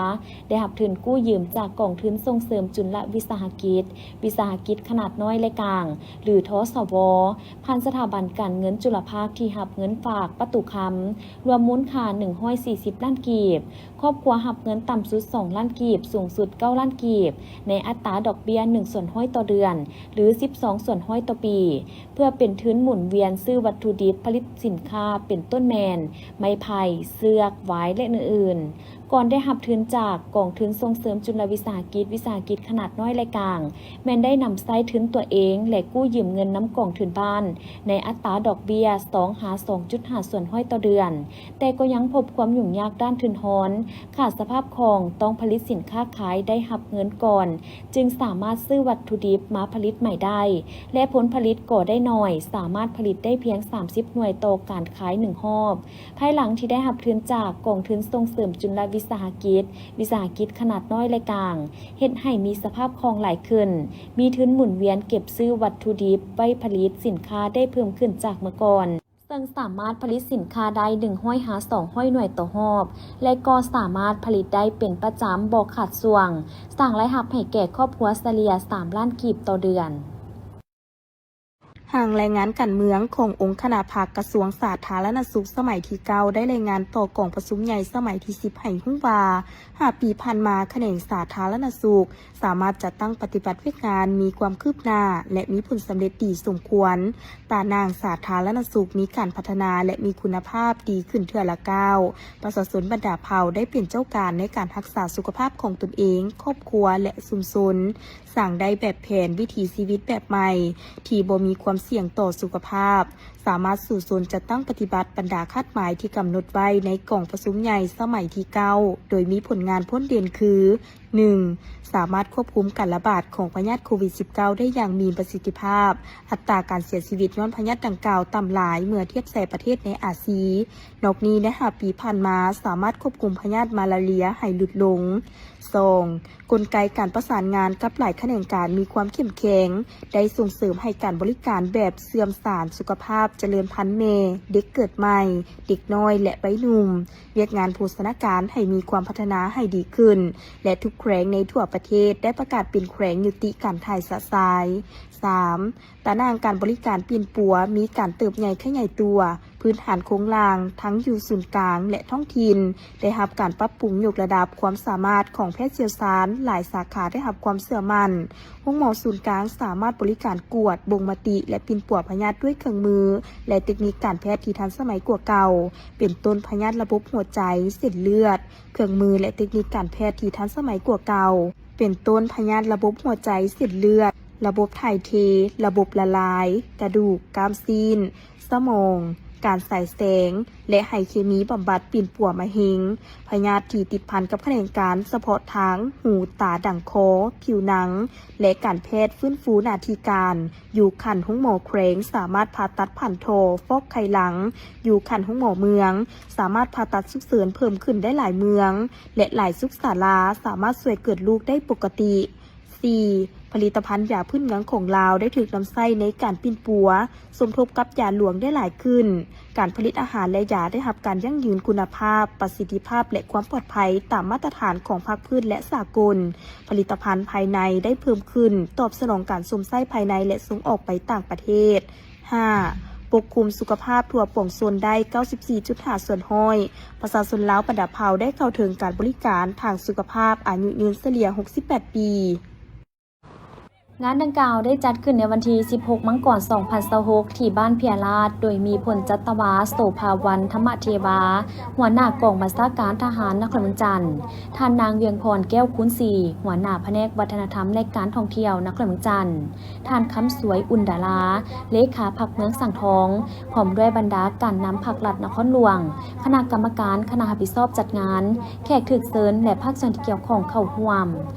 ໄດ້ຮັບທຶນກູ້ຢືມຈາກກອງທຶນສົ່ງເສີມຈຸນລະວິສາຫະກິດ ວິສາຫະກິດຂະໜາດນ້ອຍ ແລະ ກາງ ຫຼື ທສວ ຜ່ານສະຖາບັນການເງິນຈຸລະພາກທີ່ຮັບເງິນຝາກປະຕູຄຳ ລວມມູນຄ່າໜຶ່ງຮ້ອຍສີ່ສິບລ້ານກີບ. ຄອບຄົວຮັບເງິນຕ່ຳສຸດສອງລ້ານກີບ, ສູງສຸດເກົ້າລ້ານກີບ, ໃນອັດຕາດອກເບ້ຍໜຶ່ງສ່ວນຮ້ອຍຕໍ່ເດືອນ ຫຼື ສິບສອງສ່ວນຮ້ອຍຕໍ່ປີ. ເພື່ອເປັນທຶນໝູນວຽນຊື້ວັດຖຸດິບຜະລິດສິນຄ້າ ເປັນຕົ້ນແມ່ນ ໄມ້ໄຜ່, ເຊືອກ, ຫວາຍ ແລະ ອື່ນໆ. ກ່ອນໄດ້ຮັບທຶນຈາກກອງທຶນສົ່ງເສີມຈຸລະວິສາຫະກິດ ວິສາຫະກິດຂະໜາດນ້ອຍ ແລະ ກາງ, ແມ່ນໄດ້ນຳໃຊ້ທຶນຕົວເອງ ແລະ ກູ້ຢືມເງິນນຳກອງທຶນບ້ານ ໃນອັດຕາດອກເບ້ຍສອງຫາສອງຈຸດຫ້າສ່ວນຮ້ອຍຕໍ່ເດືອນ, ແຕ່ກໍຍັງພົບຄວາມຫຍຸ້ງຍາກດ້ານທຶນຮອນ, ຂາດສະພາບຄ່ອງ, ຕ້ອງຜະລິດສິນຄ້າຂາຍໄດ້ຮັບເງິນກ່ອນ, ຈຶ່ງສາມາດຊື້ວັດຖຸດິບມາຜະລິດໃໝ່ໄດ້ ແລະ ຜົນຜະລິດກໍໄດ້ໜ້ອຍ, ສາມາດຜະລິດໄດ້ພຽງສາມສິບໜ່ວຍຕໍ່ການຂາຍໜຶ່ງຮອບ. ພາຍຫຼັງທີ່ໄດ້ຮັບທຶນຈາກກອງທຶນສົ່ງເສີມຈຸລະວິສາຫະກິດ ວິສາຫະກິດຂະໜາດນ້ອຍ ແລະ ກາງ, ເຮັດໃຫ້ມີສະພາບຄ່ອງຫຼາຍຂຶ້ນ, ມີທຶນໝູນວຽນເກັບຊື້ວັດຖຸດິບໄວ້ຜະລິດສິນຄ້າໄດ້ເພີ່ມຂຶ້ນຈາກເມື່ອກ່ອນ. ເຊິ່ງສາມາດຜະລິດສິນຄ້າໄດ້ໜຶ່ງຮ້ອຍຫາສອງຮ້ອຍໜ່ວຍຕໍ່ຮອບ ແລະ ກໍສາມາດຜະລິດໄດ້ເປັນປະຈຳບໍ່ຂາດຊ່ວງ, ສ້າງລາຍຮັບໃຫ້ແກ່ຄອບຄົວສະເລ່ຍສາມລ້ານກີບຕໍ່ເດືອນ. ຫ້າງລາຍງານການເມືອງຂອງອົງຄະນະພັກກະຊວງສາທາລະນະສຸກສະໄໝທີເກົ້າ ໄດ້ລາຍງານຕໍ່ກອງປະຊຸມໃຫຍ່ສະໄໝທີສິບ ໃຫ້ຮູ້ວ່າ ຫ້າປີຜ່ານມາ ຂະແໜງສາທາລະນະສຸກ ສາມາດຈັດຕັ້ງປະຕິບັດວຽກງານມີຄວາມຄືບໜ້າ ແລະ ມີຜົນສຳເລັດດີສົມຄວນ. ຕາໜ່າງສາທາລະນະສຸກມີການພັດທະນາ ແລະ ມີຄຸນນະພາບດີຂຶ້ນເທື່ອລະກ້າວ. ປະຊາຊົນບັນດາເຜົ່າໄດ້ເປັນເຈົ້າການໃນການຮັກສາສຸຂະພາບຂອງຕົນເອງ, ຄອບຄົວ ແລະ ຊຸມຊົນ, ສ້າງໄດ້ແບບແຜນວິຖີຊີວິດແບບໃໝ່ ທີ່ບໍ່ມີຄວາມສ່ຽງຕໍ່ສຸຂະພາບ, ສາມາດສູ້ຊົນຈັດຕັ້ງປະຕິບັດບັນດາຄາດໝາຍທີ່ກຳນົດໄວ້ໃນກອງປະຊຸມໃຫຍ່ສະໄໝທີເກົ້າ ໂດຍມີຜົນງານພົ້ນເດັ່ນຄື ໜຶ່ງ ສາມາດຄວບຄຸມການລະບາດຂອງພະຍາດໂຄວິດສິບເກົ້າ ໄດ້ຢ່າງມີປະສິດທິພາບ, ອັດຕາການເສຍຊີວິດຍ້ອນພະຍາດດັ່ງກ່າວຕ່ຳຫຼາຍເມື່ອທຽບໃສ່ປະເທດໃນອາຊີ. ນອກນີ້, ໃນຫ້າປີຜ່ານມາ, ສາມາດຄວບຄຸມພະຍາດມາລາເຣັຽໃຫ້ຫຼຸດລົງ. ສອງ ກົນໄກການປະສານງານກັບຫຼາຍຂະແໜງການມີຄວາມເຂັ້ມແຂງ, ໄດ້ສົ່ງເສີມໃຫ້ການບໍລິການແບບເຊື່ອມສານສຸຂະພາບ, ຈະເລີນພັນແມ່, ເດັກເກີດໃໝ່, ເດັກນ້ອຍ ແລະ ໄວໜຸ່ມ, ວຽກງານໂພຊະນາການໃຫ້ມີຄວາມພັດທະນາໃຫ້ດີຂຶ້ນ ແລະ ທຸກແຂວງໃນທົ່ວປະເທດໄດ້ປະກາດເປັນແຂວງຍຸຕິການຖ່າຍຊະຊາຍ. ສາມ ຕາໜ່າງການບໍລິການປິ່ນປົວມີການເຕີບໃຫຍ່ຂະຫຍາຍຕົວ, ພື້ນຖານໂຄງລ່າງ ທັງຢູ່ສູນກາງ ແລະ ທ້ອງຖິ່ນ ໄດ້ຮັບການປັບປຸງຍົກລະດັບຄວາມສາມາດຂອງແພດຊ່ຽວຊານ, ຫຼາຍສາຂາໄດ້ຮັບຄວາມເຊື່ອໝັ້ນ. ໂຮງໝໍສູນກາງສາມາດບໍລິການກວດ, ບົ່ງມະຕິ ແລະ ປິ່ນປົວພະຍາດດ້ວຍເຄື່ອງມື ແລະ ເຕັກນິກການແພດທີ່ທັນສະໄໝກວ່າເກົ່າ, ເປັນຕົ້ນພະຍາດລະບົບຫົວໃຈ, ເສັ້ນເລືອດ, ເຄື່ອງມື ແລະ ເຕັກນິກການແພດທີ່ທັນສະໄໝກວ່າເກົ່າ, ເປັນຕົ້ນພະຍາດລະບົບຫົວໃຈ, ເສັ້ນເລືອດ, ລະບົບຖ່າຍເທ, ລະບົບລະລາຍ, ກະດູກ, ກ້າມຊີ້ນ, ສະໝອງ, ການສາຍແສງ ແລະ ໄຮເຄມີບຳບັດປິ່ນປົວມະເຮັງ, ພະຍາດທີ່ຕິດພັນກັບຂະແໜງການສະເພາະທາງ ຫູ, ຕາ, ດັງ, ຄໍ, ຜິວໜັງ ແລະ ການແພດຟື້ນຟູໜ້າທີ່ການ. ຢູ່ຂັ້ນໂຮງໝໍແຂວງສາມາດຜ່າຕັດຜັນທໍ່, ຟອກໄຂ່ຫຼັງ. ຢູ່ຂັ້ນໂຮງໝໍເມືອງ ສາມາດຜ່າຕັດສຸກເສີນເພີ່ມຂຶ້ນໄດ້ຫຼາຍເມືອງ ແລະ ຫຼາຍສຸກສາລາສາມາດຊ່ວຍເກີດລູກໄດ້ປົກກະຕິ. ສີ່ ຜະລິດຕະພັນຢາພື້ນເມືອງຂອງລາວໄດ້ຖືກນຳໃຊ້ໃນການປິ່ນປົວ ສົມທົບກັບຢາຫຼວງໄດ້ຫຼາຍຂຶ້ນ. ການຜະລິດອາຫານ ແລະ ຢາໄດ້ຮັບການຢັ້ງຢືນຄຸນນະພາບ, ປະສິດທິພາບ ແລະ ຄວາມປອດໄພຕາມມາດຕະຖານຂອງພາກພື້ນ ແລະ ສາກົນ. ຜະລິດຕະພັນພາຍໃນໄດ້ເພີ່ມຂຶ້ນ, ຕອບສະໜອງການຊົມໃຊ້ພາຍໃນ ແລະ ສົ່ງອອກໄປຕ່າງປະເທດ. ຫ້າ ປົກຄຸມສຸຂະພາບທົ່ວປວງຊົນໄດ້ເກົ້າສິບສີ່ຈຸດຫ້າສ່ວນຮ້ອຍ. ປະຊາຊົນລາວບັນດາເຜົ່າໄດ້ເຂົ້າເຖິງການບໍລິການທາງສຸຂະພາບອາຍຸຍືນສະເລ່ຍຫົກສິບແປດປີ. ງານດັ່ງກ່າວໄດ້ຈັດຂຶ້ນໃນວັນທີສິບຫົກ ມັງກອນ ສອງພັນຊາວຫົກ ທີ່ບ້ານເພຍລາດ, ໂດຍມີພົນຈັດຕະວາ ໂສພາວັນ ທຳມະເທວາ ຫົວໜ້າກອງບັນຊາການທະຫານນະຄອນຫຼວງວຽງຈັນ, ທ່ານນາງ ວຽງພອນ ແກ້ວຄູນສີ ຫົວໜ້າພະແນກວັດທະນະທຳ ແລະ ການທ່ອງທ່ຽວນະຄອນຫຼວງວຽງຈັນ, ທ່ານ ຄຳສວຍ ອຸ່ນດາລາ ເລຂາພັກເມືອງສັງທອງ ພ້ອມດ້ວຍບັນດາການນຳພັກລັດນະຄອນຫຼວງ, ຄະນະກຳມະການ, ຄະນະຮັບຜິດຊອບຈັດງານ, ແຂກຖືກເຊີນ ແລະ ພາກສ່ວນທີ່ກ່ຽວຂ້ອງເຂົ້າຮ່ວມ.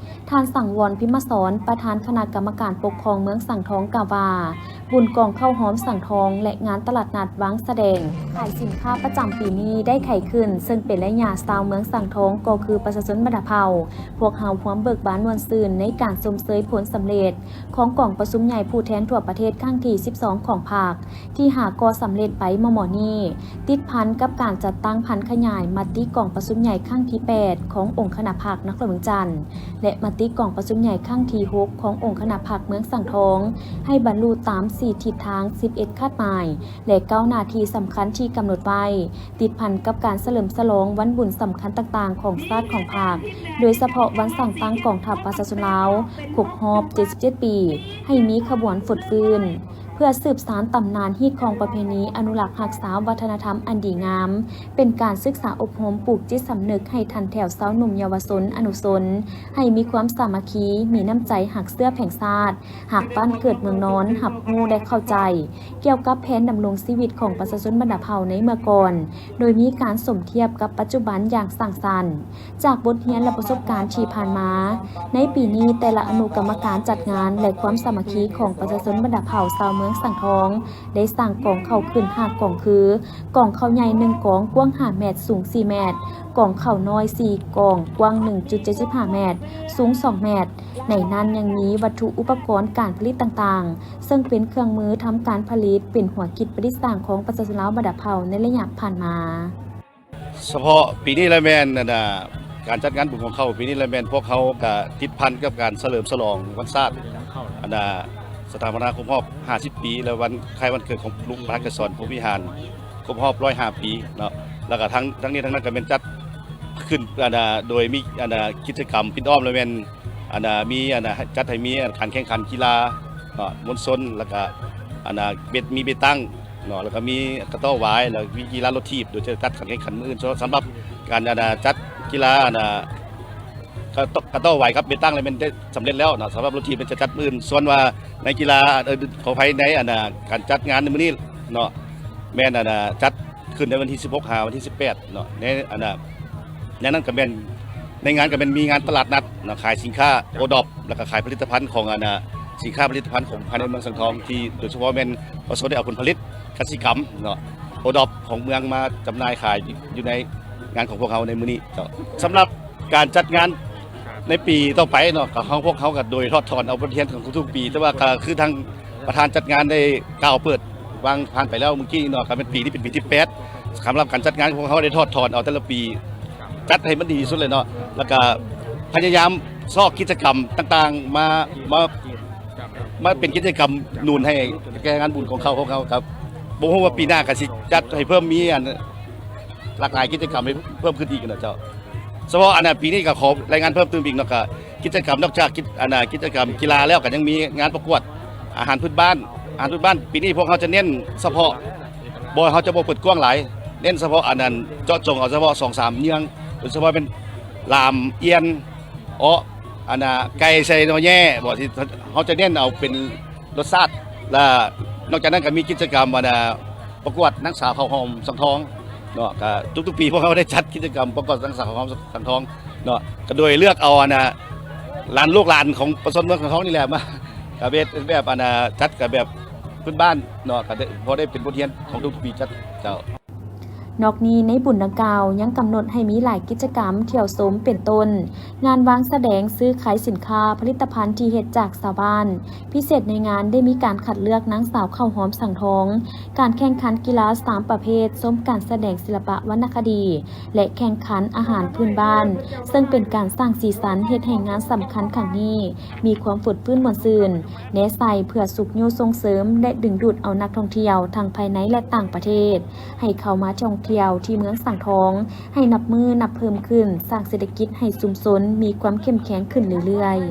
ທ່ານ ສັງວອນ ພິມມະສອນ ປະທານຄະນະກຳມະການປົກຄອງເມືອງສັງທອງກ່າວວ່າ, ບຸນກອງເຂົ້າຮ່ອມສັງທອງ ແລະ ງານຕະຫຼາດນັດວັງສະແດງ ຂາຍສິນຄ້າປະຈຳປີນີ້ໄດ້ໄຂຂຶ້ນ, ເຊິ່ງເປັນໄລຍະຊາວເມືອງສັງທອງ ກໍຄືປະຊາຊົນບັນດາເຜົ່າ, ພວກເຮົາຮ່ວມເບີກບານມ່ວນຊື່ນໃນການຊົມເຊີຍຜົນສຳເລັດ ຂອງກອງປະຊຸມໃຫຍ່ຜູ້ແທນທົ່ວປະເທດຄັ້ງທີສິບສອງຂອງພັກ ທີ່ຫາກໍສຳເລັດໄປມໍ່ໆນີ້, ຕິດພັນກັບການຈັດຕັ້ງຜັນຂະຫຍາຍມະຕິກອງປະຊຸມໃຫຍ່ຄັ້ງທີແປດຂອງອົງຄະນະພັກນະຄອນຫຼວງວຽງຈັນ ແລະ ມະຕິກອງປະຊຸມໃຫຍ່ຄັ້ງທີຫົກຂອງອົງຄະນະພັກເມືອງສັງທອງ ໃຫ້ບັນລຸຕາມສີ່ທິດທາງ, ສິບເອັດຄາດໝາຍ ແລະ ເກົ້າໜ້າທີ່ສຳຄັນທີ່ກຳນົດໄວ້. ຕິດພັນກັບການສະເຫຼີມສະຫຼອງວັນບຸນສຳຄັນຕ່າງໆຂອງຊາດຂອງພັກ, ໂດຍສະເພາະວັນສ້າງຕັ້ງກອງທັບປະຊາຊົນລາວຄົບຮອບເຈັດສິບເຈັດປີ, ໃຫ້ມີຂະບວນຟົດຟື້ນ ເພື່ອສືບສານຕຳນານ, ຮີດຄອງປະເພນີ, ອະນຸລັກຮັກສາວັດທະນະທຳອັນດີງາມ, ເປັນການສຶກສາອົບຮົມ, ປູກຈິດສຳນຶກໃຫ້ທັນແຖວຊາວໜຸ່ມເຍົາວະຊົນ, ອະນຸຊົນ, ໃຫ້ມີຄວາມສາມັກຄີ, ມີນ້ຳໃຈຮັກເຊື້ອແຜງຊາດ, ຮັກບ້ານເກີດເມືອງນອນ, ຮັບຮູ້ ແລະ ເຂົ້າໃຈ ກ່ຽວກັບແຜນດຳລົງຊີວິດຂອງປະຊາຊົນບັນດາເຜົ່າໃນເມື່ອກ່ອນ, ໂດຍມີການສົມທຽບກັບປັດຈຸບັນຢ່າງສ້າງສັນ. ຈາກບົດຮຽນ ແລະ ປະສົບການທີ່ຜ່ານມາ, ໃນປີນີ້ແຕ່ລະອະນຸກຳມະການຈັດງານ ແລະ ຄວາມສາມັກຄີຂອງປະຊາຊົນບັນດາເຜົ່າຊາວເມືອງສັງທອງ ໄດ້ສ້າງກອງເຂົ້າຂຶ້ນຫ້າກອງຄື, ກອງເຂົ້າໃຫຍ່ໜຶ່ງກອງ ກວ້າງຫ້າແມັດ, ສູງສີ່ແມັດ, ກອງເຂົ້ານ້ອຍສີ່ກອງ ກວ້າງໜຶ່ງຈຸດເຈັດສິບຫ້າແມັດ, ສູງສອງແມັດ. ໃນນັ້ນຍັງມີວັດຖຸອຸປະກອນການຜະລິດຕ່າງໆ ເຊິ່ງເປັນເຄື່ອງມືທຳການຜະລິດ, ເປັນຫົວຄິດປະດິດສ້າງຂອງປະຊາຊົນລາວບັນດາເຜົ່າໃນໄລຍະຜ່ານມາ. ສະເພາະປີນີ້ລະແມ່ນ ອັນນ່າ ການຈັດງານບຸນກອງເຂົ້າປີນີ້ລະແມ່ນ ພວກເຮົາກະຕິດພັນກັບການສະເຫຼີມສະຫຼອງວັນຊາດ ອັນນ່າ ສະຖາປະນາຄົບຮອບຫ້າສິບປີ ແລະ ວັນຄ້າຍວັນເກີດຂອງລຸງປະທານໄກສອນ ພົມວິຫານ ຄົບຮອບຮ້ອຍຫ້າປີເນາະ. ແລ້ວກະທັງ ທັງນີ້ທັງນັ້ນກະແມ່ນຈັດຂຶ້ນ ອັນນ່າ ໂດຍມີ ອັນນ່າ ກິດຈະກຳປິດອ້ອມລະແມ່ນ ອັນນ່າ ມີ ອັນນ່າ ຈັດໃຫ້ມີ ອັນ ການແຂ່ງຂັນກິລາ ເນາະ ມວນຊົນ ແລ້ວກະ ອັນນ່າ ເບັດ ມີເບັດຕັ້ງເນາະ ແລ້ວກະມີກະຕໍ້ຫວາຍ ແລ້ວມີກິລາລົດຖີບ ໂດຍຈະຈັດການແຂ່ງຂັນມື້ອື່ນ. ສຳ ສຳລັບການ ອັນນ່າ ຈັດກິລາ ອັນນ່າ ກະ ກະຕໍ້ຫວາຍກັບເບັດຕັ້ງ ແລ້ວແມ່ນໄດ້ສຳເລັດແລ້ວເນາະ. ສຳລັບລົດຖີບແມ່ນຈະຈັດມື້ອື່ນ. ສ່ວນວ່າໃນກິລາ ເອີ ຂໍອະໄພ ໃນ ອັນນ່າ ການຈັດງານໃນມື້ນີ້ເນາະ ແມ່ນອັນນ່າ ຈັດຂຶ້ນໃນວັນທີສິບຫົກຫາວັນທີສິບແປດເນາະ. ໃນອັນນ່າ ໃນນັ້ນກໍແມ່ນ ໃນງານກໍແມ່ນມີງານຕະຫຼາດນັດເນາະ ຂາຍສິນຄ້າໂອດອບ ແລ້ວກໍຂາຍຜະລິດຕະພັນຂອງອັນນ່າ ສິນຄ້າຜະລິດຕະພັນຂອງພາຍໃນເມືອງສັງທອງ ທີ່ໂດຍສະເພາະແມ່ນປະຊາຊົນໄດ້ເອົາຜົນຜະລິດກະສິກຳເນາະ ໂອດອບຂອງເມືອງມາຈຳໜ່າຍຂາຍຢູ່ໃນງານຂອງພວກເຮົາໃນມື້ນີ້ເຈົ້າ. ສຳລັບການຈັດງານໃນປີຕໍ່ໄປເນາະ ກໍເຮົາ ພວກເຮົາກໍໂດຍຖອດຖອນເອົາບົດຮຽນຂອງທຸກໆປີ ແຕ່ວ່າກໍຄືທາງ ປະທານຈັດງານໄດ້ກ່າວເປີດວາງຜ່ານໄປແລ້ວມື້ກີ້ເນາະ ກໍແມ່ນປີນີ້ເປັນປີທີແປດ ສຳລັບການຈັດງານ ພວກເຮົາໄດ້ຖອດຖອນເອົາແຕ່ລະປີ ຈັດໃຫ້ມັນດີທີ່ສຸດເລີຍເນາະ ແລ້ວກໍພະຍາຍາມຊອກກິດຈະກຳຕ່າງໆ ມາ ມາ ມາເປັນກິດຈະກຳໜູນໃຫ້ແກ່ງານບຸນຂອງເຂົາ ພວກເຮົາກໍບໍ່ຮູ້ວ່າປີໜ້າກໍຊິຈັດໃຫ້ເພີ່ມ ມີອັນ ຫຼາກຫຼາຍກິດຈະກຳໃຫ້ເພີ່ມຂຶ້ນອີກນະເຈົ້າ. ສະເພາະອັນນ່າ ປີນີ້ກໍຂໍລາຍງານເພີ່ມຕື່ມອີກເນາະ ກໍກິດຈະກຳ ນອກຈາກກິດ ອັນນ່າ ກິດຈະກຳກິລາແລ້ວ ກໍຍັງມີງານປະກວດອາຫານພື້ນບ້ານ. ອາຫານພື້ນບ້ານປີນີ້ພວກເຮົາຈະເນັ້ນສະເພາະ ບໍ່ ເຮົາຈະບໍ່ເປີດກວ້າງຫຼາຍ ເນັ້ນສະເພາະອັນນັ້ນ ເຈາະຈົງເອົາສະເພາະສອງສາມເຍືອງ ໂດຍສະເພາະແມ່ນລາມ ອຽນ ເອາະ ອັນນ່າ ໄກ່ໃສ່ໜໍ່ແຍບໍ ທີ່ເຮົາຈະເນັ້ນເອົາເປັນ ລົດຊາດ ແລະ ນອກຈາກນັ້ນກໍມີກິດຈະກຳ ອັນນ່າ ປະກວດນາງສາວເຂົ້າຫອມສັງທອງເນາະ. ກໍທຸກໆປີພວກເຮົາໄດ້ຈັດກິດຈະກຳປະກວດນາງສາວເຂົ້າຫອມສັງທອງເນາະ ກໍໂດຍເລືອກເອົາ ອັນນ່າ ຫຼານ ລູກຫຼານຂອງປະຊາຊົນເມືອງສັງທອງນີ້ແຫຼະມາ ກໍເຮັດແບບ ອັນນ່າ ຈັດກັນແບບພື້ນບ້ານເນາະ ກໍໄດ້ ພໍໄດ້ເປັນບົດຮຽນຂອງທຸກໆປີຈັດເຈົ້າ. ນອກນີ້ໃນບຸນດັ່ງກ່າວຍັງກຳນົດໃຫ້ມີຫຼາຍກິດຈະກຳທ່ຽວຊົມ ເປັນຕົ້ນ ງານວາງສະແດງ, ຊື້ຂາຍສິນຄ້າ, ຜະລິດຕະພັນທີ່ເຮັດຈາກຊາວບ້ານ. ພິເສດໃນງານໄດ້ມີການຄັດເລືອກນາງສາວເຂົ້າຫອມສັງທອງ, ການແຂ່ງຂັນກິລາສາມປະເພດ, ຊົມການສະແດງສິລະປະວັນນະຄະດີ ແລະ ແຂ່ງຂັນອາຫານພື້ນບ້ານ, ເຊິ່ງເປັນການສ້າງສີສັນເຮັດໃຫ້ງານສຳຄັນຄັ້ງນີ້ມີຄວາມຟົດຟື້ນມ່ວນຊື່ນ, ແນໃສ່ເພື່ອຊຸກຍູ້ສົ່ງເສີມ ແລະ ດຶງດູດເອົານັກທ່ອງທ່ຽວທັງພາຍໃນ ແລະ ຕ່າງປະເທດ ໃຫ້ເຂົ້າມາທ່ອງທ່ຽວທີ່ເມືອງສັງທອງໃຫ້ນັບມື້ນັບເພີ່ມຂຶ້ນ, ສ້າງເສດຖະກິດໃຫ້ຊຸມຊົນມີຄວາມເຂັ້ມແຂງຂຶ້ນເລື້ອຍໆ.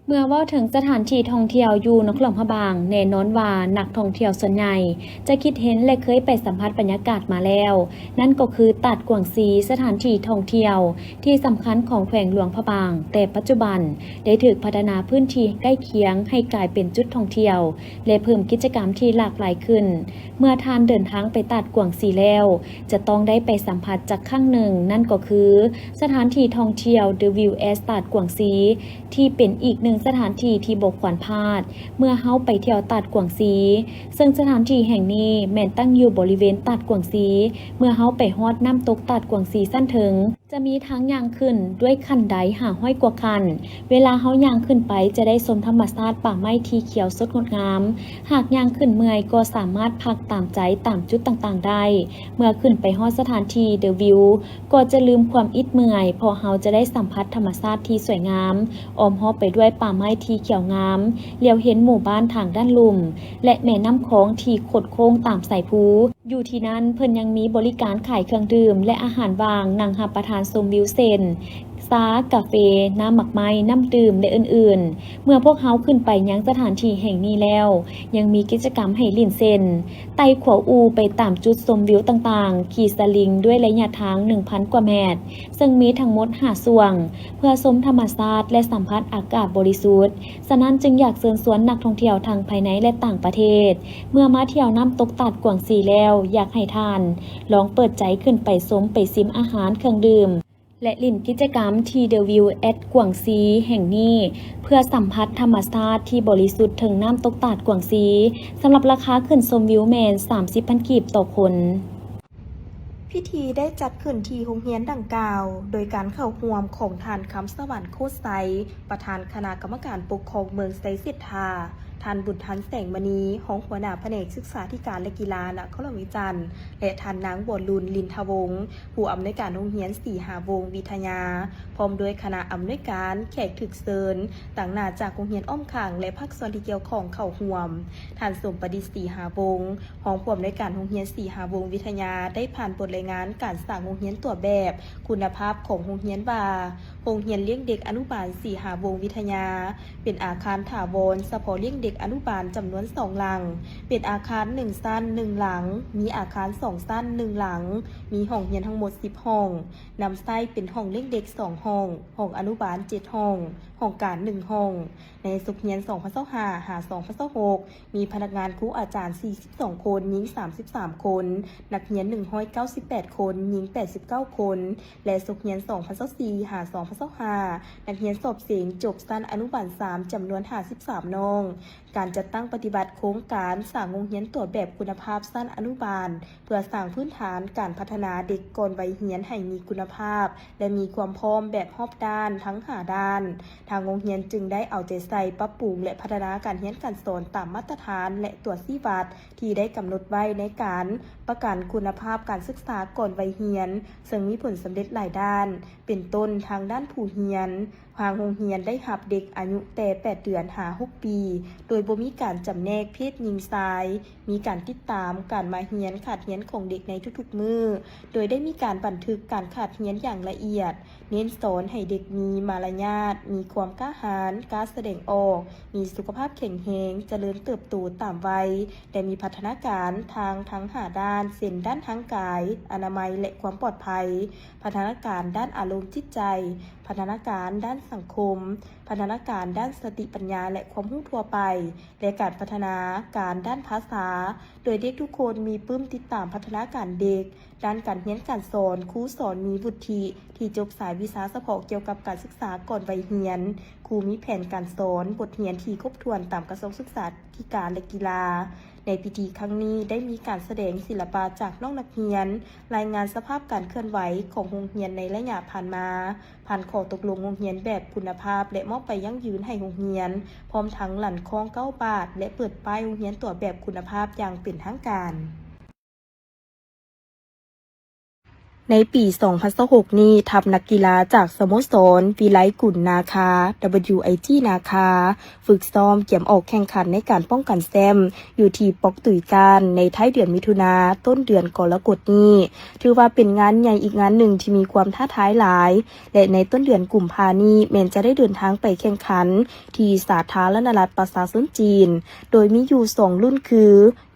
ເມື່ອເວົ້າເຖິງສະຖານທີ່ທ່ອງທ່ຽວຢູ່ນະຄອນຫຼວງພະບາງ, ແນ່ນອນວ່ານັກທ່ອງທ່ຽວສ່ວນໃຫຍ່ຈະຄິດເຫັນ ແລະ ເຄີຍໄປສຳຜັດບັນຍາກາດມາແລ້ວ, ນັ້ນກໍຄືຕາດກວາງຊີ, ສະຖານທີ່ທ່ອງທ່ຽວທີ່ສຳຄັນຂອງແຂວງຫຼວງພະບາງ, ແຕ່ປັດຈຸບັນໄດ້ຖືກພັດທະນາພື້ນທີ່ໃກ້ຄຽງໃຫ້ກາຍເປັນຈຸດທ່ອງທ່ຽວ ແລະ ເພີ່ມກິດຈະກຳທີ່ຫຼາກຫຼາຍຂຶ້ນ. ເມື່ອທ່ານເດີນທາງໄປຕາດກວາງຊີແລ້ວ, ຈະຕ້ອງໄດ້ໄປສຳຜັດຈັກຄັ້ງໜຶ່ງ, ນັ້ນກໍຄືສະຖານທີ່ທ່ອງທ່ຽວ The View at ຕາດກວາງຊີ ທີ່ເປັນອີກໜຶ່ງສະຖານທີ່ທີ່ບໍ່ຄວນພາດ ເມື່ອເຮົາໄປທ່ຽວຕາດກວາງຊີ, ເຊິ່ງສະຖານທີ່ແຫ່ງນີ້ແມ່ນຕັ້ງຢູ່ບໍລິເວນຕາດກວາງຊີ. ເມື່ອເຮົາໄປຮອດນ້ຳຕົກຕາດກວາງຊີຊັ້ນເທິງ, ຈະມີທາງຍ່າງຂຶ້ນດ້ວຍຂັ້ນໄດຫ້າຮ້ອຍກວ່າຂັ້ນ. ເວລາເຮົາຍ່າງຂຶ້ນໄປຈະໄດ້ຊົມທຳມະຊາດປ່າໄມ້ທີ່ຂຽວສົດງົດງາມ. ຫາກຍ່າງຂຶ້ນເມື່ອຍກໍສາມາດພັກຕາມໃຈຕາມຈຸດຕ່າງໆໄດ້. ເມື່ອຂຶ້ນໄປຮອດສະຖານທີ່ The View ກໍຈະລືມຄວາມອິດເມື່ອຍ, ເພາະເຮົາຈະໄດ້ສຳຜັດທຳມະຊາດທີ່ສວຍງາມ, ອ້ອມຮອບໄປດ້ວຍປ່າໄມ້ທີ່ຂຽວງາມ, ຫຼຽວເຫັນໝູ່ບ້ານທາງດ້ານລຸ່ມ ແລະ ແມ່ນ້ຳຂອງທີ່ຄົດໂຄ້ງຕາມສາຍພູ. ຢູ່ທີ່ນັ້ນເພິ່ນຍັງມີບໍລິການຂາຍເຄື່ອງດື່ມ ແລະ ອາຫານຫວ່າງ, ນັ່ງຮັບປະທານຊົມວິວເຊັ່ນ ຊາ, ກາເຟ, ນ້ຳໝາກໄມ້, ນ້ຳດື່ມ ແລະ ອື່ນໆ. ເມື່ອພວກເຮົາຂຶ້ນໄປຍັງສະຖານທີ່ແຫ່ງນີ້ແລ້ວ, ຍັງມີກິດຈະກຳໃຫ້ຫຼິ້ນເຊັ່ນ ໄຕ່ຂົວອູ່ໄປຕາມຈຸດຊົມວິວຕ່າງໆ, ຂີ່ສະລິງດ້ວຍໄລຍະທາງໜຶ່ງພັນກວ່າແມັດ, ເຊິ່ງມີທັງໝົດຫ້າຊ່ວງ, ເພື່ອຊົມທຳມະຊາດ ແລະ ສຳຜັດອາກາດບໍລິສຸດ. ສະນັ້ນຈຶ່ງຢາກເຊີນຊວນນັກທ່ອງທ່ຽວທັງພາຍໃນ ແລະ ຕ່າງປະເທດ, ເມື່ອມາທ່ຽວນ້ຳຕົກຕາດກວາງຊີແລ້ວ, ຢາກໃຫ້ທ່ານລອງເປີດໃຈຂຶ້ນໄປຊົມໄປຊິມອາຫານ, ເຄື່ອງດື່ມ ແລະ ຫຼິ້ນກິດຈະກຳທີ່ The View at ກວາງຊີແຫ່ງນີ້ ເພື່ອສຳຜັດທຳມະຊາດທີ່ບໍລິສຸດເທິງນ້ຳຕົກຕາດກວາງຊີ. ສຳລັບລາຄາຂຶ້ນຊົມວິວແມ່ນສາມສິບພັນກີບຕໍ່ຄົນ. ພິທີໄດ້ຈັດຂຶ້ນທີ່ໂຮງຮຽນດັ່ງກ່າວ ໂດຍການເຂົ້າຮ່ວມຂອງທ່ານ ຄຳສະຫວັນ ໂຄດໄຊ ປະທານຄະນະກຳມະການປົກຄອງເມືອງໄຊເສດຖາ, ທ່ານ ບຸນທັນ ແສງມະນີ ຮອງຫົວໜ້າພະແນກສຶກສາທິການ ແລະ ກິລານະຄອນຫຼວງວຽງຈັນ ແລະ ທ່ານນາງ ບົວລຸນ ລິນທະວົງ ຜູ້ອຳນວຍການໂຮງຮຽນສີຫາວົງວິທະຍາ ພ້ອມດ້ວຍຄະນະອຳນວຍການ, ແຂກຖືກເຊີນ ຕາງໜ້າຈາກໂຮງຮຽນອ້ອມຂ້າງ ແລະ ພາກສ່ວນທີ່ກ່ຽວຂ້ອງເຂົ້າຮ່ວມ. ທ່ານ ສົມປະດິດ ສີຫາວົງ ຮອງຜູ້ອຳນວຍການໂຮງຮຽນສີຫາວົງວິທະຍາ ໄດ້ຜ່ານບົດລາຍງານການສ້າງໂຮງຮຽນຕົວແບບຄຸນນະພາບຂອງໂຮງຮຽນວ່າ ໂຮງຮຽນລ້ຽງເດັກອະນຸບານສີຫາວົງວິທະຍາ ເປັນອາຄານຖາວອນສະເພາະລ້ຽງເດັກ ເດັກອະນຸບານຈຳນວນສອງຫຼັງ, ເປັນອາຄານໜຶ່ງຊັ້ນໜຶ່ງຫຼັງ, ມີອາຄານສອງຊັ້ນໜຶ່ງຫຼັງ, ມີຫ້ອງຮຽນທັງໝົດສິບຫ້ອງ, ນຳໃຊ້ເປັນຫ້ອງລ້ຽງເດັກສອງຫ້ອງ, ຫ້ອງອະນຸບານເຈັດຫ້ອງ, ຫ້ອງການໜຶ່ງຫ້ອງ. ໃນສົກຮຽນສອງພັນຊາວຫ້າ ຫາ ສອງພັນຊາວຫົກ ມີພະນັກງານຄູອາຈານສີ່ສິບສອງຄົນ, ຍິງສາມສິບສາມຄົນ, ນັກຮຽນໜຶ່ງຮ້ອຍເກົ້າສິບແປດຄົນ, ຍິງແປດສິບເກົ້າຄົນ ແລະ ສົກຮຽນສອງພັນຊາວສີ່ ຫາ ສອງພັນຊາວຫ້າ ນັກຮຽນສອບເສັງຈົບຊັ້ນອະນຸບານສາມ ຈຳນວນຫ້າສິບສາມນ້ອງ. ການຈັດຕັ້ງປະຕິບັດໂຄງການສ້າງໂຮງຮຽນຕົວແບບຄຸນນະພາບຊັ້ນອະນຸບານ ເພື່ອສ້າງພື້ນຖານການພັດທະນາເດັກກ່ອນໄວຮຽນໃຫ້ມີຄຸນນະພາບ ແລະ ມີຄວາມພ້ອມແບບຮອບດ້ານທັງຫ້າດ້ານ. ທາງໂຮງຮຽນຈຶ່ງໄດ້ເອົາໃຈໃສ່ປັບປຸງ ແລະ ພັດທະນາການຮຽນການສອນຕາມມາດຕະຖານ ແລະ ຕົວຊີ້ວັດທີ່ໄດ້ກຳນົດໄວ້ໃນການປະກັນຄຸນນະພາບການສຶກສາກ່ອນໄວຮຽນ, ເຊິ່ງມີຜົນສຳເລັດຫຼາຍດ້ານ, ເປັນຕົ້ນທາງດ້ານຜູ້ຮຽນ. ທາງໂຮງຮຽນໄດ້ຮັບເດັກອາຍຸແຕ່ແປດເດືອນຫາຫົກປີ ໂດຍບໍ່ມີການຈຳແນກເພດຍິງຊາຍ, ມີການຕິດຕາມການມາຮຽນ, ຂາດຮຽນຂອງເດັກໃນທຸກໆມື້, ໂດຍໄດ້ມີການບັນທຶກການຂາດຮຽນຢ່າງລະອຽດ, ເນັ້ນສອນໃຫ້ເດັກມີມາລະຍາດ, ມີຄວາມກ້າຫານ, ກ້າສະແດງອອກ, ມີສຸຂະພາບແຂງແຮງ, ຈະເລີນເຕີບໂຕຕາມໄວ ແລະ ມີພັດທະນາການທາງທັງຫ້າດ້ານ ເຊັ່ນ ດ້ານຮ່າງກາຍ, ອະນາໄມ ແລະ ຄວາມປອດໄພ, ພັດທະນາການດ້ານອາລົມຈິດໃຈ, ພັດທະນາການດ້ານສັງຄົມ, ພັດທະນາການດ້ານສະຕິປັນຍາ ແລະ ຄວາມຮູ້ທົ່ວໄປ ແລະ ການພັດທະນາການດ້ານພາສາ, ໂດຍເດັກທຸກຄົນມີປຶ້ມຕິດຕາມພັດທະນາການເດັກ. ດ້ານການຮຽນການສອນ, ຄູສອນມີວຸດທິທີ່ຈົບສາຍວິຊາສະເພາະກ່ຽວກັບການສຶກສາກ່ອນໄວຮຽນ, ຄູມີແຜນການສອນ, ບົດຮຽນທີ່ຄົບຖ້ວນຕາມກະຊວງສຶກສາທິການ ແລະ ກິລາ. ໃນພິທີຄັ້ງນີ້ໄດ້ມີການສະແດງສິລະປະຈາກນ້ອງນັກຮຽນ, ລາຍງານສະພາບການເຄື່ອນໄຫວຂອງໂຮງຮຽນໃນໄລຍະຜ່ານມາ, ຜ່ານຂໍ້ຕົກລົງໂຮງຮຽນແບບຄຸນນະພາບ ແລະ ມອບໄປຢັ້ງຢືນໃຫ້ໂຮງຮຽນ, ພ້ອມທັງລັ່ນຄ້ອງເກົ້າບາດ ແລະ ເປີດປ້າຍໂຮງຮຽນຕົວແບບຄຸນນະພາບຢ່າງເປັນທາງການ. ໃນປີສອງພັນຊາວຫົກນີ້, ທັບນັກກິລາຈາກສະໂມສອນວິໄລກຸນນາຄາ WIG ນາຄາ ຝຶກຊ້ອມກຽມອອກແຂ່ງຂັນໃນການປ້ອງກັນແຊ້ມຢູ່ທີ່ປອກຕຸຍການໃນທ້າຍເດືອນມິຖຸນາ ຕົ້ນເດືອນກໍລະກົດນີ້, ຖືວ່າເປັນງານໃຫຍ່ອີກງານໜຶ່ງທີ່ມີຄວາມທ້າທາຍຫຼາຍ ແລະ ໃນຕົ້ນເດືອນກຸມພານີ້ແມ່ນຈະໄດ້ເດີນທາງໄປແຂ່ງຂັນທີ່ສາທາລະນະລັດປະຊາຊົນຈີນ, ໂດຍມີຢູ່ສອງລຸ້ນຄື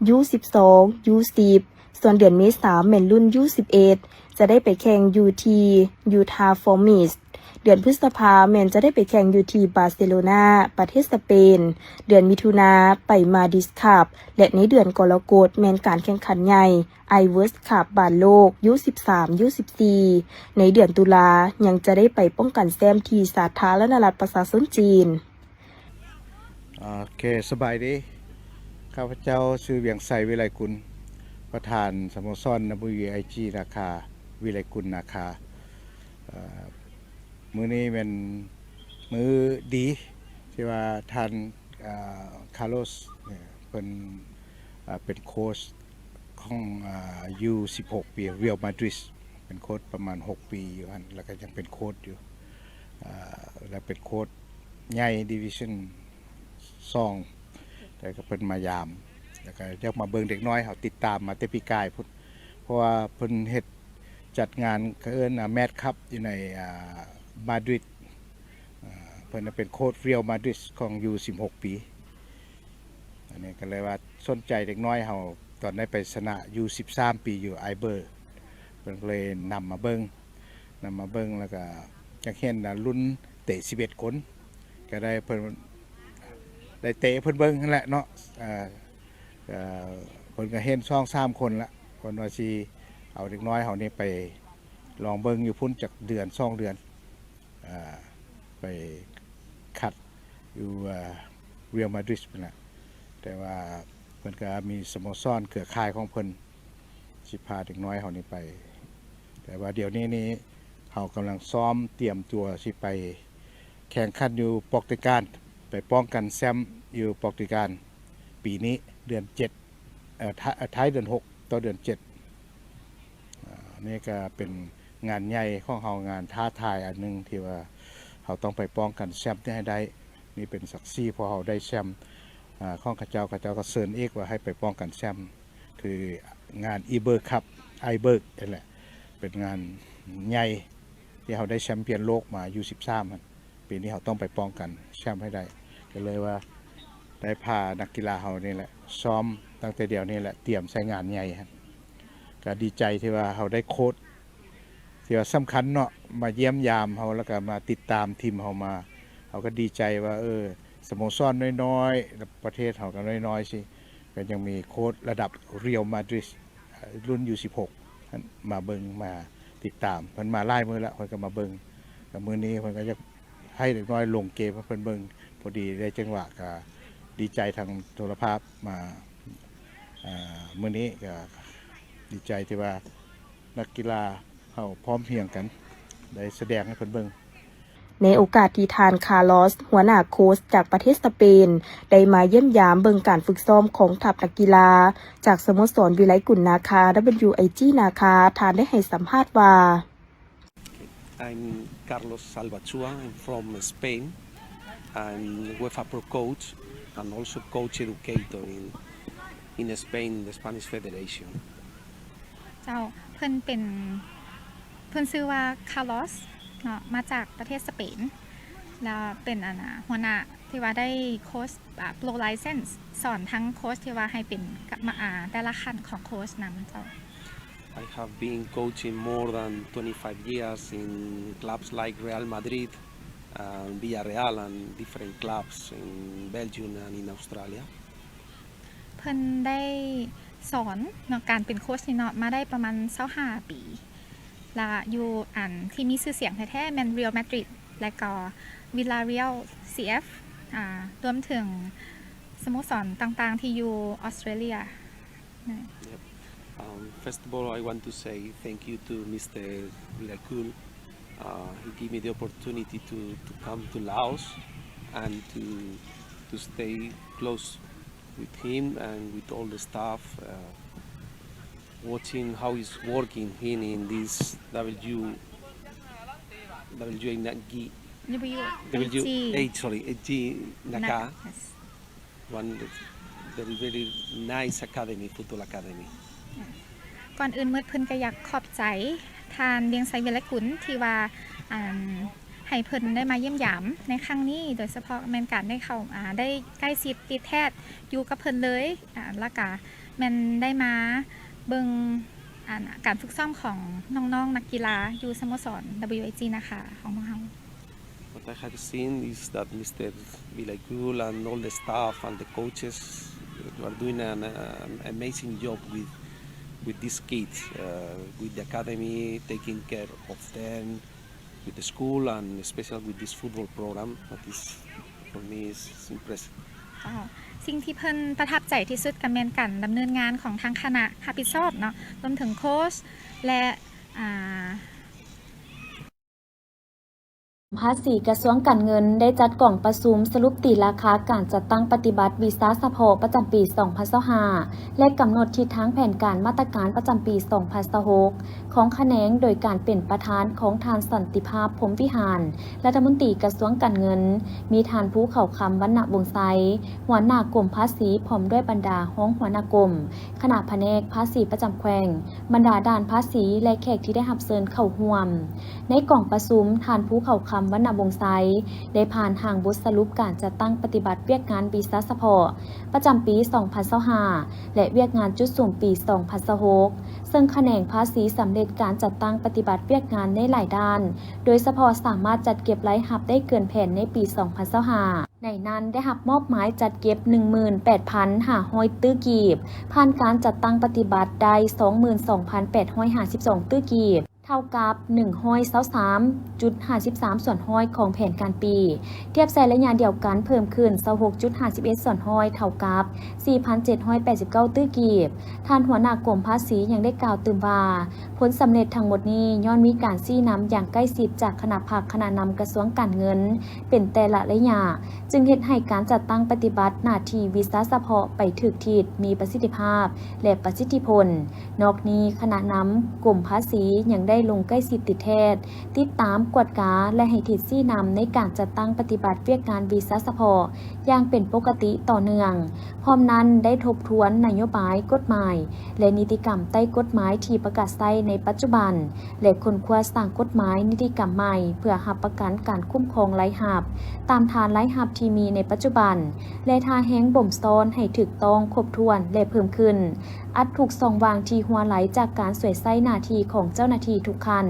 ຢູສິບສອງ ຢູສິບ ສ່ວນເດືອນເມສາແມ່ນລຸ້ນ ຢູສິບເອັດ ຈະໄດ້ໄປແຂ່ງຢູ່ທີ່ຢູທາຟອມິສ, ເດືອນພຶດສະພາແມ່ນຈະໄດ້ໄປແຂ່ງຢູ່ທີ່ບາເຊໂລນາ ປະເທດສະເປນ, ເດືອນມິຖຸນາໄປມາດຣິດຄັບ ແລະ ໃນເດືອນກໍລະກົດແມ່ນການແຂ່ງຂັນໃຫຍ່ ໄອເວີສຄັບບ້ານໂລກ ຢູສິບສາມ ຢູສິບສີ່, ໃນເດືອນຕຸລາຍັງຈະໄດ້ໄປປ້ອງກັນແຊ້ມທີ່ສາທາລະນະລັດປະຊາຊົນຈີນ. ໂອເຄ ສະບາຍດີ. ຂ້າພະເຈົ້າຊື່ ວຽງໄຊ ວິໄລກຸນ, ປະທານສະໂມສອນ WIG ນາຄາ, ວິໄລກຸນນາຄາ. ເອີ ມື້ນີ້ແມ່ນມື້ດີ ທີ່ວ່າທ່ານ ເອີ ຄາໂລສ ເພິ່ນ ເອີ ເປັນໂຄດຂອງ ເອີ ຢູສິບຫົກປີ Real Madrid ເປັນໂຄດປະມານຫົກປີຢູ່ຫັ້ນ ແລ້ວກໍຍັງເປັນໂຄດຢູ່ ເອີ ແລ້ວເປັນໂຄດໃຫຍ່ Division ສອງ ແລ້ວກໍເພິ່ນມາຢາມ ແລ້ວກໍຢາກມາເບິ່ງເດັກນ້ອຍເຮົາ ຕິດຕາມມາແຕ່ປີກາຍພຸ້ນ ເພາະວ່າເພິ່ນເຮັດ ຈັດງານ ເຂົາເອີ້ນ ອາ Mad Cup ຢູ່ໃນ ອາ ມາດຣິດ ອາ ເພິ່ນເປັນໂຄດ Real Madrid ຂອງ ຢູສິບຫົກປີ. ອັນນີ້ກໍເລີຍວ່າສົນໃຈເດັກນ້ອຍເຮົາ ຕອນໄດ້ໄປຊະນະ ຢູສິບສາມປີ ຢູ່ Eibar ເພິ່ນກໍເລີຍນຳມາເບິ່ງ ນຳມາເບິ່ງ ແລ້ວກໍຢາກເຫັນ ອາ ລຸ້ນເຕະສິບເອັດຄົນ ກໍໄດ້ເພິ່ນ ໄດ້ເຕະເພິ່ນເບິ່ງຫັ້ນແຫຼະເນາະ. ເອີ ເອີ ເພິ່ນກໍເຫັນສອງສາມຄົນລະ ເພິ່ນວ່າຊິເອົາເດັກນ້ອຍເຮົານີ້ໄປລອງເບິ່ງຢູ່ພຸ້ນຈັກເດືອນສອງເດືອນ ເອີ ໄປຄັດຢູ່ ເອີ Real Madrid ພຸ້ນລະ. ແຕ່ວ່າເພິ່ນກໍມີສະໂມສອນເຄືອຂ່າຍຂອງເພິ່ນ ຊິພາເດັກນ້ອຍເຮົານີ້ໄປ. ແຕ່ວ່າດຽວນີ້ນີ້ ເຮົາກຳລັງຊ້ອມຕຽມຕົວຊິໄປແຂ່ງຂັນຢູ່ປອກຕຸຍການ ໄປປ້ອງກັນແຊ້ມຢູ່ປອກຕຸຍການປີນີ້ ເດືອນເຈັດ ເອີ ທ້າ- ທ້າຍເດືອນຫົກ ຕໍ່ເດືອນເຈັດ. ເອີ ນີ້ກໍເປັນງານໃຫຍ່ຂອງເຮົາ ງານທ້າທາຍອັນໜຶ່ງທີ່ວ່າເຮົາຕ້ອງໄປປ້ອງກັນແຊ້ມນີ້ໃຫ້ໄດ້. ນີ້ເປັນສັກສີ ເພາະເຮົາໄດ້ແຊ້ມ ອາ ຂອງເຂົາເຈົ້າ, ເຂົາເຈົ້າກໍເຊີນອີກວ່າໃຫ້ໄປປ້ອງກັນແຊ້ມ ຄືງານ Eibar Cup Eibar ຫັ້ນແຫຼະ ເປັນງານໃຫຍ່ທີ່ເຮົາໄດ້ແຊ້ມປຽນໂລກມາ ຢູສິບສາມຫັ້ນ. ປີນີ້ເຮົາຕ້ອງໄປປ້ອງກັນແຊ້ມໃຫ້ໄດ້ ກໍເລີຍວ່າ ໄດ້ພານັກກິລາເຮົານີ້ແຫຼະ ຊ້ອມຕັ້ງແຕ່ດຽວນີ້ແຫຼະ ຕຽມໃສ່ງານໃຫຍ່ຫັ້ນ. ກໍດີໃຈທີ່ວ່າເຮົາໄດ້ໂຄດທີ່ວ່າສຳຄັນເນາະ ມາຢ້ຽມຢາມເຮົາ ແລ້ວກໍມາຕິດຕາມທີມເຮົາມາ. ເຮົາກໍດີໃຈວ່າ ເອີ ສະໂມສອນນ້ອຍໆ ແລະ ປະເທດເຮົາກໍນ້ອຍໆ ຊິ ກໍຍັງມີໂຄດລະດັບ Real Madrid ລຸ້ນ ຢູສິບຫົກ ຫັ້ນ ມາເບິ່ງ ມາຕິດຕາມ. ເພິ່ນມາຫຼາຍມື້ແລ້ວ ເພິ່ນກໍມາເບິ່ງ. ແລ້ວມື້ນີ້ເພິ່ນກໍຢາກໃຫ້ເດັກນ້ອຍລົງເກມໃຫ້ເພິ່ນເບິ່ງ. ພໍດີໄດ້ຈັງຫວະ ກໍດີໃຈທາງໂທລະພາບມາ ອ່າ ມື້ນີ້ກໍດີໃຈທີ່ວ່ານັກກິລາເຮົາພ້ອມພຽງກັນ ໄດ້ສະແດງໃຫ້ເພິ່ນເບິ່ງ. ໃນໂອກາດທີ່ທ່ານ ຄາລອສ ຫົວໜ້າໂຄຊຈາກປະເທດສະເປນ ໄດ້ມາຢ້ຽມຢາມເບິ່ງການຝຶກຊ້ອມຂອງທັບນັກກິລາຈາກສະໂມສອນວິໄລກຸນນາຄາ WIG ນາຄາ ທ່ານໄດ້ໃຫ້ສຳພາດວ່າ I'm Carlos Albachua. I'm from Spain. I'm UEFA Pro Coach and also Coach Educator in, in Spain, the Spanish Federation. ເຈົ້າ ເພິ່ນເປັນ ເພິ່ນຊື່ວ່າ ຄາລອສ ເນາະ ມາຈາກປະເທດສະເປນ ແລ້ວເປັນ ອັນ ອາ ຫົວໜ້າທີ່ວ່າໄດ້ໂຄຊ ອາ Pro License ສອນທັງໂຄຊທີ່ວ່າໃຫ້ເປັນ ອາ ແຕ່ລະຂັ້ນຂອງໂຄຊນຳເຈົ້າ. I have been coaching more than twenty-five years in clubs like Real Madrid and Villarreal and different clubs in Belgium and in Australia. ເພິ່ນໄດ້ສອນເນາະ ການເປັນໂຄຊນີ້ເນາະ ມາໄດ້ປະມານຊາວຫ້າປີ ແລ້ວຢູ່ອັນທີ່ມີຊື່ສຽງແທ້ໆ ແມ່ນ Real Madrid ແລະກໍ Villarreal C F ອາ ລວມເຖິງສະໂມສອນຕ່າງໆທີ່ຢູ່ອອສເຕຣເລຍ. Yep. Um, first of all, I want to say thank you to Mister Vilacul. Uh, he gave me the opportunity to, to come to Laos and to, to stay close with him and with all the staff, uh, watching how he's working in, in this W, W A G, W A G, sorry, A G Naka. One very, very nice academy, football academy. ກ່ອນອື່ນໝົດເພິ່ນກໍຢາກຂອບໃຈທ່ານ ວຽງໄຊ ວິໄລກຸນ ທີ່ວ່າ ອັນ ໃຫ້ເພິ່ນໄດ້ມາຢ້ຽມຢາມໃນຄັ້ງນີ້ ໂດຍສະເພາະແມ່ນການໄດ້ເຂົ້າ ອາ ໄດ້ໃກ້ຊິດຕິດແທດຢູ່ກັບເພິ່ນເລີຍ ອາ ແລ້ວກະແມ່ນໄດ້ມາເບິ່ງ ອັນ ການຝຶກຊ້ອມຂອງນ້ອງໆນັກກິລາຢູ່ສະໂມສອນ WIG ນາຄາຂອງພວກເຮົາ. What I have seen is that Mister Vilacul and all the staff and the coaches are doing an, an amazing job with, with these kids, uh, with the academy, taking care of them, with the school, and especially with this football program that is, for me, is, is impressive. ເຈົ້າ ສິ່ງທີ່ເພິ່ນປະທັບໃຈທີ່ສຸດກໍແມ່ນການດຳເນີນງານຂອງທາງຄະນະຮັບຜິດຊອບເນາະ ລວມເຖິງໂຄຊ ແລະ ອາ ພາສີ ກະຊວງການເງິນ ໄດ້ຈັດກອງປະຊຸມສະຫຼຸບຕີລາຄາການຈັດຕັ້ງປະຕິບັດວິຊາສະເພາະປະຈຳປີສອງພັນຊາວຫ້າ ແລະ ກຳນົດທິດທາງແຜນການມາດຕະການປະຈຳປີສອງພັນຊາວຫົກ ຂອງຂະແໜງ ໂດຍການເປັນປະທານຂອງທ່ານ ສັນຕິພາບ ພົມວິຫານ ລັດຖະມົນຕີກະຊວງການເງິນ, ມີທ່ານ ພູເຂົາຄຳ ວັນນະວົງໄຊ ຫົວໜ້າກົມພາສີ ພ້ອມດ້ວຍບັນດາຮອງຫົວໜ້າກົມ, ຄະນະພະແນກພາສີປະຈຳແຂວງ, ບັນດາດ່ານພາສີ ແລະ ແຂກທີ່ໄດ້ຮັບເຊີນເຂົ້າຮ່ວມ. ໃນກອງປະຊຸມ, ທ່ານ ພູເຂົາຄຳ ວັນນະວົງໄຊ ໄດ້ຜ່ານຮ່າງບົດສະຫຼຸບການຈັດຕັ້ງປະຕິບັດວຽກງານວິຊາສະເພາະປະຈຳປີສອງພັນຊາວຫ້າ ແລະ ວຽກງານຈຸດສຸມປີສອງພັນຊາວຫົກ ເຊິ່ງຂະແໜງພາສີສຳເລັດການຈັດຕັ້ງປະຕິບັດວຽກງານໃນຫຼາຍດ້ານ, ໂດຍສະເພາະສາມາດຈັດເກັບລາຍຮັບໄດ້ເກີນແຜນໃນປີສອງພັນຊາວຫ້າ. ໃນນັ້ນໄດ້ຮັບມອບໝາຍຈັດເກັບໜຶ່ງໝື່ນແປດພັນຫ້າຮ້ອຍຕື້ກີບ, ຜ່ານການຈັດຕັ້ງປະຕິບັດໄດ້ສອງໝື່ນສອງພັນແປດຮ້ອຍຫ້າສິບສອງຕື້ກີບ, ເທົ່າກັບໜຶ່ງຮ້ອຍຊາວສາມຈຸດຫ້າສິບສາມສ່ວນຮ້ອຍຂອງແຜນການປີ, ທຽບໃສ່ໄລຍະດຽວກັນເພີ່ມຂຶ້ນຊາວຫົກຈຸດຫ້າສິບເອັດສ່ວນຮ້ອຍ ເທົ່າກັບສີ່ພັນເຈັດຮ້ອຍແປດສິບເກົ້າຕື້ກີບ. ທ່ານຫົວໜ້າກົມພາສີຍັງໄດ້ກ່າວຕື່ມວ່າ, ຜົນສຳເລັດທັງໝົດນີ້ຍ້ອນມີການຊີ້ນຳຢ່າງໃກ້ຊິດຈາກຄະນະພັກຄະນະນຳກະຊວງການເງິນເປັນແຕ່ລະໄລຍະ, ຈຶ່ງເຮັດໃຫ້ການຈັດຕັ້ງປະຕິບັດໜ້າທີ່ວິຊາສະເພາະໄປຖືກທິດ, ມີປະສິດທິພາບ ແລະ ປະສິດທິຜົນ. ນອກນີ້, ຄະນະນຳກົມພາສີຍັງໄດ້ ລົງໃກ້ຊິດຕິດແທດ, ຕິດຕາມ, ກວດກາ ແລະ ໃຫ້ທິດຊີ້ນຳໃນການຈັດຕັ້ງປະຕິບັດວຽກງານວີຊາສະເພາະຢ່າງເປັນປົກກະຕິຕໍ່ເນື່ອງ. ພ້ອມນັ້ນໄດ້ທົບທວນນະໂຍບາຍ, ກົດໝາຍ ແລະ ນິຕິກຳໃຕ້ກົດໝາຍທີ່ປະກາດໃຊ້ໃນປັດຈຸບັນ ແລະ ຄົ້ນຄວ້າສ້າງກົດໝາຍນິຕິກຳໃໝ່ ເພື່ອຮັບປະກັນການຄຸ້ມຄອງລາຍຮັບຕາມຖານລາຍຮັບທີ່ມີໃນປັດຈຸບັນ ແລະ ທ່າແຮງບົ່ມຊ້ອນໃຫ້ຖືກຕ້ອງ, ຄົບຖ້ວນ ແລະ ເພີ່ມຂຶ້ນ. ອັດທຸກຊ່ອງວ່າງທີ່ຮົ່ວໄຫຼຈາກການສວຍໃຊ້ໜ້າທີ່ຂອງເຈົ້າໜ້າທີ່ທຸກຂັ້ນ,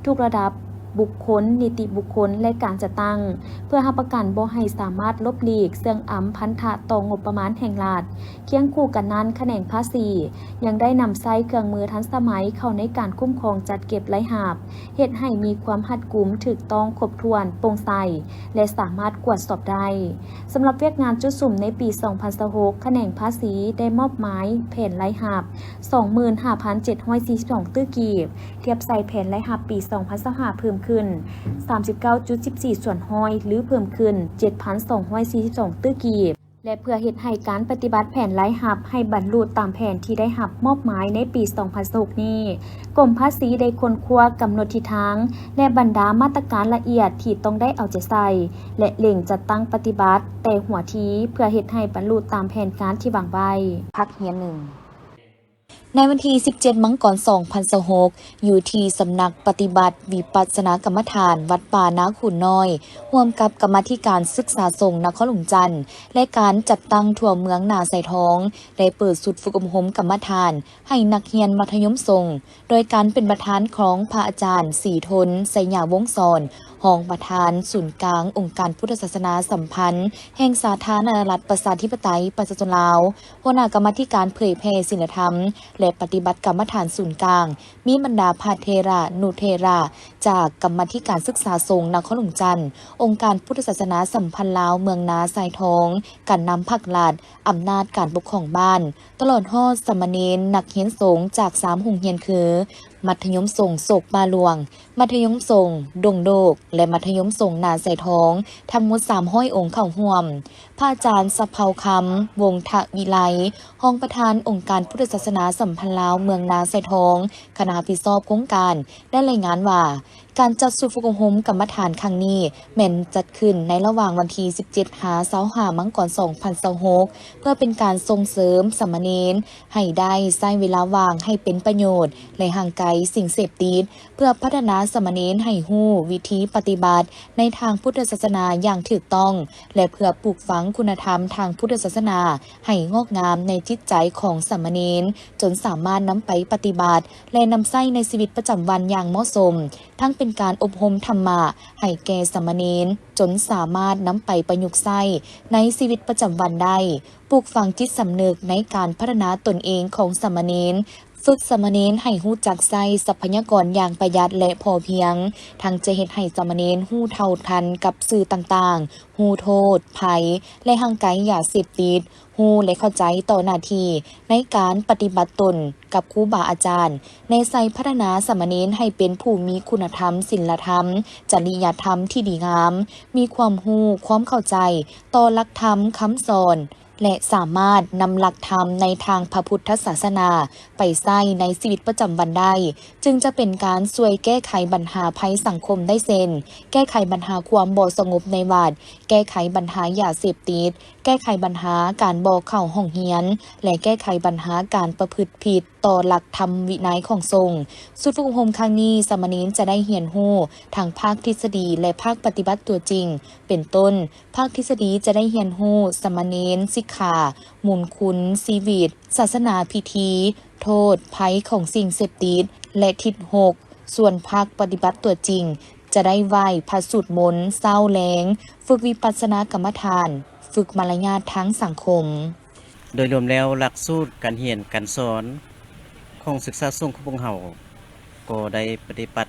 ທຸກລະດັບ, ບຸກຄົນ, ນິຕິບຸກຄົນ ແລະ ການຈັດຕັ້ງ, ເພື່ອຮັບປະກັນບໍ່ໃຫ້ສາມາດຫຼົບຫຼີກເຊື່ອງອຳພັນທະຕໍ່ງົບປະມານແຫ່ງລັດ. ຄຽງຄູ່ກັນນັ້ນ, ຂະແໜງພາສີຍັງໄດ້ນຳໃຊ້ເຄື່ອງມືທັນສະໄໝເຂົ້າໃນການຄຸ້ມຄອງຈັດເກັບລາຍຮັບ, ເຮັດໃຫ້ມີຄວາມຮັດກຸມ, ຖືກຕ້ອງ, ຄົບຖ້ວນ, ໂປ່ງໃສ ແລະ ສາມາດກວດສອບໄດ້. ສຳລັບວຽກງານຈຸດສຸມໃນປີສອງພັນຊາວຫົກ ຂະແໜງພາສີໄດ້ມອບໝາຍແຜນລາຍຮັບສອງໝື່ນຫ້າພັນເຈັດຮ້ອຍສີ່ສິບສອງຕື້ກີບ, ທຽບໃສ່ແຜນລາຍຮັບປີສອງພັນຊາວຫ້າເພີ່ມຂຶ້ນສາມສິບເກົ້າຈຸດສິບສີ່ສ່ວນຮ້ອຍ ຫຼື ເພີ່ມຂຶ້ນເຈັດພັນສອງຮ້ອຍສີ່ສິບສອງຕື້ກີບ ແລະ ເພື່ອເຮັດໃຫ້ການປະຕິບັດແຜນລາຍຮັບໃຫ້ບັນລຸຕາມແຜນທີ່ໄດ້ຮັບມອບໝາຍໃນປີສອງພັນຊາວຫົກນີ້, ກົມພາສີໄດ້ຄົ້ນຄວ້າກຳນົດທິດທາງ ແລະ ບັນດາມາດຕະການລະອຽດທີ່ຕ້ອງໄດ້ເອົາໃຈໃສ່ ແລະ ເລັ່ງຈັດຕັ້ງປະຕິບັດແຕ່ຫົວທີ ເພື່ອເຮັດໃຫ້ບັນລຸຕາມແຜນການທີ່ວາງໄວ້. ພັກຮຽນໜຶ່ງ ໃນວັນທີສິບເຈັດມັງກອນສອງພັນຊາວຫົກ ຢູ່ທີ່ສຳນັກປະຕິບັດວິປັດສະນາກຳມະຖານວັດປ່ານາຄູນນ້ອຍ ຮ່ວມກັບກຳມາທິການສຶກສາສົງນະຄອນຫຼວງຈັນ ແລະ ການຈັດຕັ້ງທົ່ວເມືອງນາຊາຍທອງ ໄດ້ເປີດຊຸດຝຶກອົບຮົມກຳມະຖານໃຫ້ນັກຮຽນມັດທະຍົມສົງ ໂດຍການເປັນປະທານຂອງພະອາຈານ ສີທົນ ໄຊຍາວົງສອນ ຮອງປະທານສູນກາງອົງການພຸດທະສາສະໜາສຳພັນແຫ່ງສາທາລະນະລັດປະຊາທິປະໄຕປະຊາຊົນລາວ, ຫົວໜ້າກຳມາທິການເຜີຍແຜ່ສິນລະທຳ ແລະ ປະຕິບັດກຳມະຖານສູນກາງ, ມີບັນດາພະເຖລະນຸເຖລະຈາກກຳມາທິການສຶກສາສົງນະຄອນຫຼວງຈັນ, ອົງການພຸດທະສາສະໜາສຳພັນລາວເມືອງນາຊາຍທອງ, ການນຳພັກລັດ, ອຳນາດການປົກຄອງບ້ານ, ຕະຫຼອດຮອດສາມະເນນນັກຮຽນສົງຈາກສາມໂຮງຮຽນຄື ມັດທະຍົມສົງໂສກປ່າຫຼວງ, ມັດທະຍົມສົງດົງໂດກ ແລະ ມັດທະຍົມສົງນາຊາຍທອງ ທັງໝົດສາມຮ້ອຍອົງເຂົ້າຮ່ວມ. ພະອາຈານສະເພົາຄຳ ວົງທະວິໄລ ຮອງປະທານອົງການພຸດທະສາສະໜາສຳພັນລາວເມືອງນາຊາຍທອງ, ຄະນະຮັບຜິດຊອບໂຄງການ ໄດ້ລາຍງານວ່າ ການຈັດຊຸດຝຶກອົບຮົມກຳມະຖານຄັ້ງນີ້ ແມ່ນຈັດຂຶ້ນໃນລະຫວ່າງວັນທີສິບເຈັດຫາຊາວຫ້າມັງກອນສອງພັນຊາວຫົກ ເພື່ອເປັນການສົ່ງເສີມສາມະເນນໃຫ້ໄດ້ໃຊ້ເວລາວ່າງໃຫ້ເປັນປະໂຫຍດ ແລະ ຫ່າງໄກສິ່ງເສບຕິດ, ເພື່ອພັດທະນາສາມະເນນໃຫ້ຮູ້ວິທີປະຕິບັດໃນທາງພຸດທະສາສະໜາຢ່າງຖືກຕ້ອງ ແລະ ເພື່ອປູກຝັງຄຸນນະທຳທາງພຸດທະສາສະໜາໃຫ້ງອກງາມໃນຈິດໃຈຂອງສາມະເນນ, ຈົນສາມາດນຳໄປປະຕິບັດ ແລະ ນຳໃຊ້ໃນຊີວິດປະຈຳວັນຢ່າງເໝາະສົມ, ທັງເປັນການອົບຮົມທຳມະໃຫ້ແກ່ສາມະເນນ, ຈົນສາມາດນຳໄປປະຍຸກໃຊ້ໃນຊີວິດປະຈຳວັນໄດ້, ປູກຝັງຈິດສຳນຶກໃນການພັດທະນາຕົນເອງຂອງສາມະເນນ, ຝຶກສາມະເນນໃຫ້ຮູ້ຈັກໃຊ້ຊັບພະຍາກອນຢ່າງປະຢັດ ແລະ ພໍພຽງ, ທັງຈະເຮັດໃຫ້ສາມະເນນຮູ້ເທົ່າທັນກັບສື່ຕ່າງໆ, ຮູ້ໂທດ, ໄພ ແລະ ຫ່າງໄກຢາເສບຕິດ, ຮູ້ ແລະ ເຂົ້າໃຈຕໍ່ໜ້າທີ່ໃນການປະຕິບັດຕົນກັບຄູບາອາຈານ, ແນໃສ່ພັດທະນາສາມະເນນໃຫ້ເປັນຜູ້ມີຄຸນນະທຳ, ສິນລະທຳ, ຈະລິຍະທຳທີ່ດີງາມ, ມີຄວາມຮູ້, ຄວາມເຂົ້າໃຈຕໍ່ຫຼັກທຳຄຳສອນ ແລະ ສາມາດນຳຫຼັກທຳໃນທາງພະພຸດທະສາສະໜາໄປໃຊ້ໃນຊີວິດປະຈຳວັນໄດ້, ຈຶ່ງຈະເປັນການຊ່ວຍແກ້ໄຂບັນຫາໄພສັງຄົມໄດ້ ເຊັ່ນ ແກ້ໄຂບັນຫາຄວາມບໍ່ສະຫງົບໃນວັດ, ແກ້ໄຂບັນຫາຢາເສບຕິດ, ແກ້ໄຂບັນຫາການບໍ່ເຂົ້າຫ້ອງຮຽນ ແລະ ແກ້ໄຂບັນຫາການປະພຶດຜິດຕໍ່ຫຼັກທຳວິໄນຂອງສົງ. ຊຸດຝຶກອົບຮົມຄັ້ງນີ້, ສາມະເນນຈະໄດ້ຮຽນຮູ້ທັງພາກທິດສະດີ ແລະ ພາກປະຕິບັດຕົວຈິງ, ເປັນຕົ້ນ, ພາກທິດສະດີຈະໄດ້ຮຽນຮູ້ສາມະເນນສິກຂາ, ມູນຄຸນ, ຊີວິດ, ສາສະໜາ, ພິທີ, ໂທດ, ໄພຂອງສິ່ງເສບຕິດ ແລະ ທິດຫົກ. ສ່ວນພາກປະຕິບັດຕົວຈິງ ຈະໄດ້ໄຫວ້ພະສູດມົນເຊົ້າແລງ, ຝຶກວິປັດສະນາກຳມະຖານ, ຝຶກມາລະຍາດທາງສັງຄົມ. ໂດຍລວມແລ້ວ, ຫຼັກສູດການຮຽນການສອນຂອງສຶກສາສົງຂອງພວກເຮົາ ກໍໄດ້ປະຕິບັດ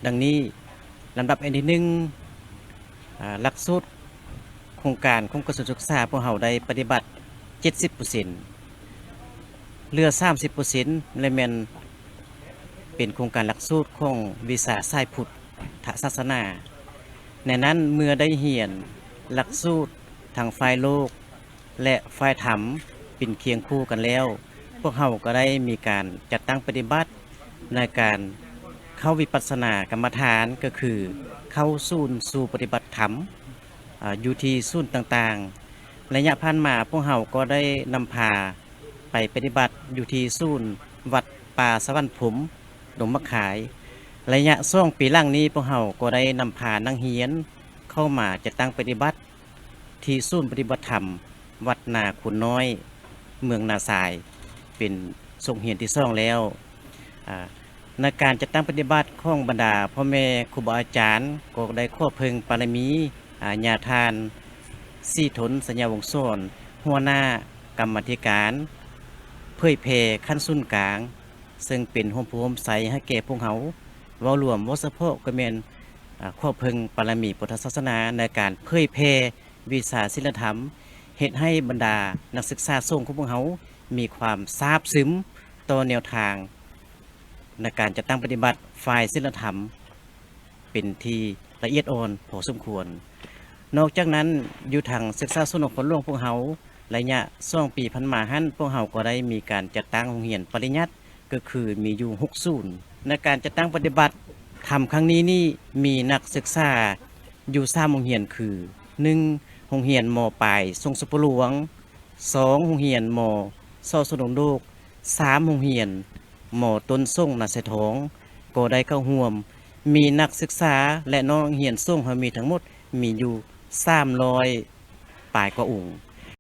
ດັ່ງນີ້. ລຳດັບອັນທີໜຶ່ງ, ອາ, ຫຼັກສູດໂຄງການຂອງກະຊວງສຶກສາ ພວກເຮົາໄດ້ປະຕິບັດເຈັດສິບເປີເຊັນ, ເຫຼືອສາມສິບເປີເຊັນ ແລະ ແມ່ນເປັນໂຄງການຫຼັກສູດຂອງວິຊາສາຍພຸດທະສາສະໜາ. ໃນນັ້ນ, ເມື່ອໄດ້ຮຽນຫຼັກສູດທັງຝ່າຍໂລກ ແລະ ຝ່າຍທຳເປັນຄຽງຄູ່ກັນແລ້ວ, ພວກເຮົາກໍໄດ້ມີການຈັດຕັ້ງປະຕິບັດໃນການ ເຂົ້າວິປັດສະນາກຳມະຖານ ກໍຄືເຂົ້າສູນສູ່ປະຕິບັດທຳ ອາ ຢູ່ທີ່ສູນຕ່າງໆ. ໄລຍະຜ່ານມາ ພວກເຮົາກໍໄດ້ນຳພາໄປປະຕິບັດຢູ່ທີ່ສູນວັດປ່າສະຫວັນພົມ ດົງໝາກຄາຍ. ໄລຍະສອງປີຫຼັງນີ້ ພວກເຮົາກໍໄດ້ນຳພານັກຮຽນເຂົ້າມາຈັດຕັ້ງປະຕິບັດ ທີ່ສູນປະຕິບັດທຳວັດນາຄູນນ້ອຍ ເມືອງນາຊາຍ ເປັນສົກຮຽນທີສອງແລ້ວ. ອາ ໃນການຈັດຕັ້ງປະຕິບັດຂອງບັນດາພໍ່ແມ່ຄູບາອາຈານ ກໍໄດ້ຂໍເພິ່ງບາລະມີ ອາ ຍາທ່ານ ສີທົນ ໄຊຍະວົງສອນ ຫົວໜ້າກຳມາທິການເຜີຍແຜ່ຂັ້ນສູນກາງ ເຊິ່ງເປັນຮົ່ມໂພຮົ່ມໄຊໃຫ້ແກ່ພວກເຮົາ. ເວົ້າລວມ, ເວົ້າສະເພາະກໍແມ່ນ ອາ ຂໍເພິ່ງບາລະມີພຸດທະສາສະໜາໃນການເຜີຍແຜ່ວິຊາສິນລະທຳ, ເຮັດໃຫ້ບັນດານັກສຶກສາສົງຂອງພວກເຮົາມີຄວາມຊາບຊຶມຕໍ່ແນວທາງໃນການຈັດຕັ້ງປະຕິບັດຝ່າຍສິນລະທຳເປັນທີ່ລະອຽດອ່ອນພໍສົມຄວນ. ນອກຈາກນັ້ນ, ຢູ່ທາງສຶກສາສົງນະຄອນຫຼວງພວກເຮົາ, ໄລຍະສອງປີຜ່ານມາຫັ້ນ, ພວກເຮົາກໍໄດ້ມີການຈັດຕັ້ງໂຮງຮຽນປະລິຍັດ ກໍຄືມີຢູ່ຫົກສູນ. ໃນການຈັດຕັ້ງປະຕິບັດທຳຄັ້ງນີ້ນີ້ ມີນັກສຶກສາຢູ່ສາມໂຮງຮຽນຄື ໜຶ່ງ ໂຮງຮຽນ ມ.ປາຍ ສົງສຸໂພຫຼວງ, ສອງ ໂຮງຮຽນ ມ.ສ ສົງດົງໂດກ, ສາມ ໂຮງຮຽນ ມ.ຕົ້ນສົງນາຊາຍທອງ ກໍໄດ້ເຂົ້າຮ່ວມ. ມີນັກສຶກສາ ແລະ ນ້ອງຮຽນສົງເຮົາມີທັງໝົດມີຢູ່ສາມຮ້ອຍປາຍກວ່າອົງ.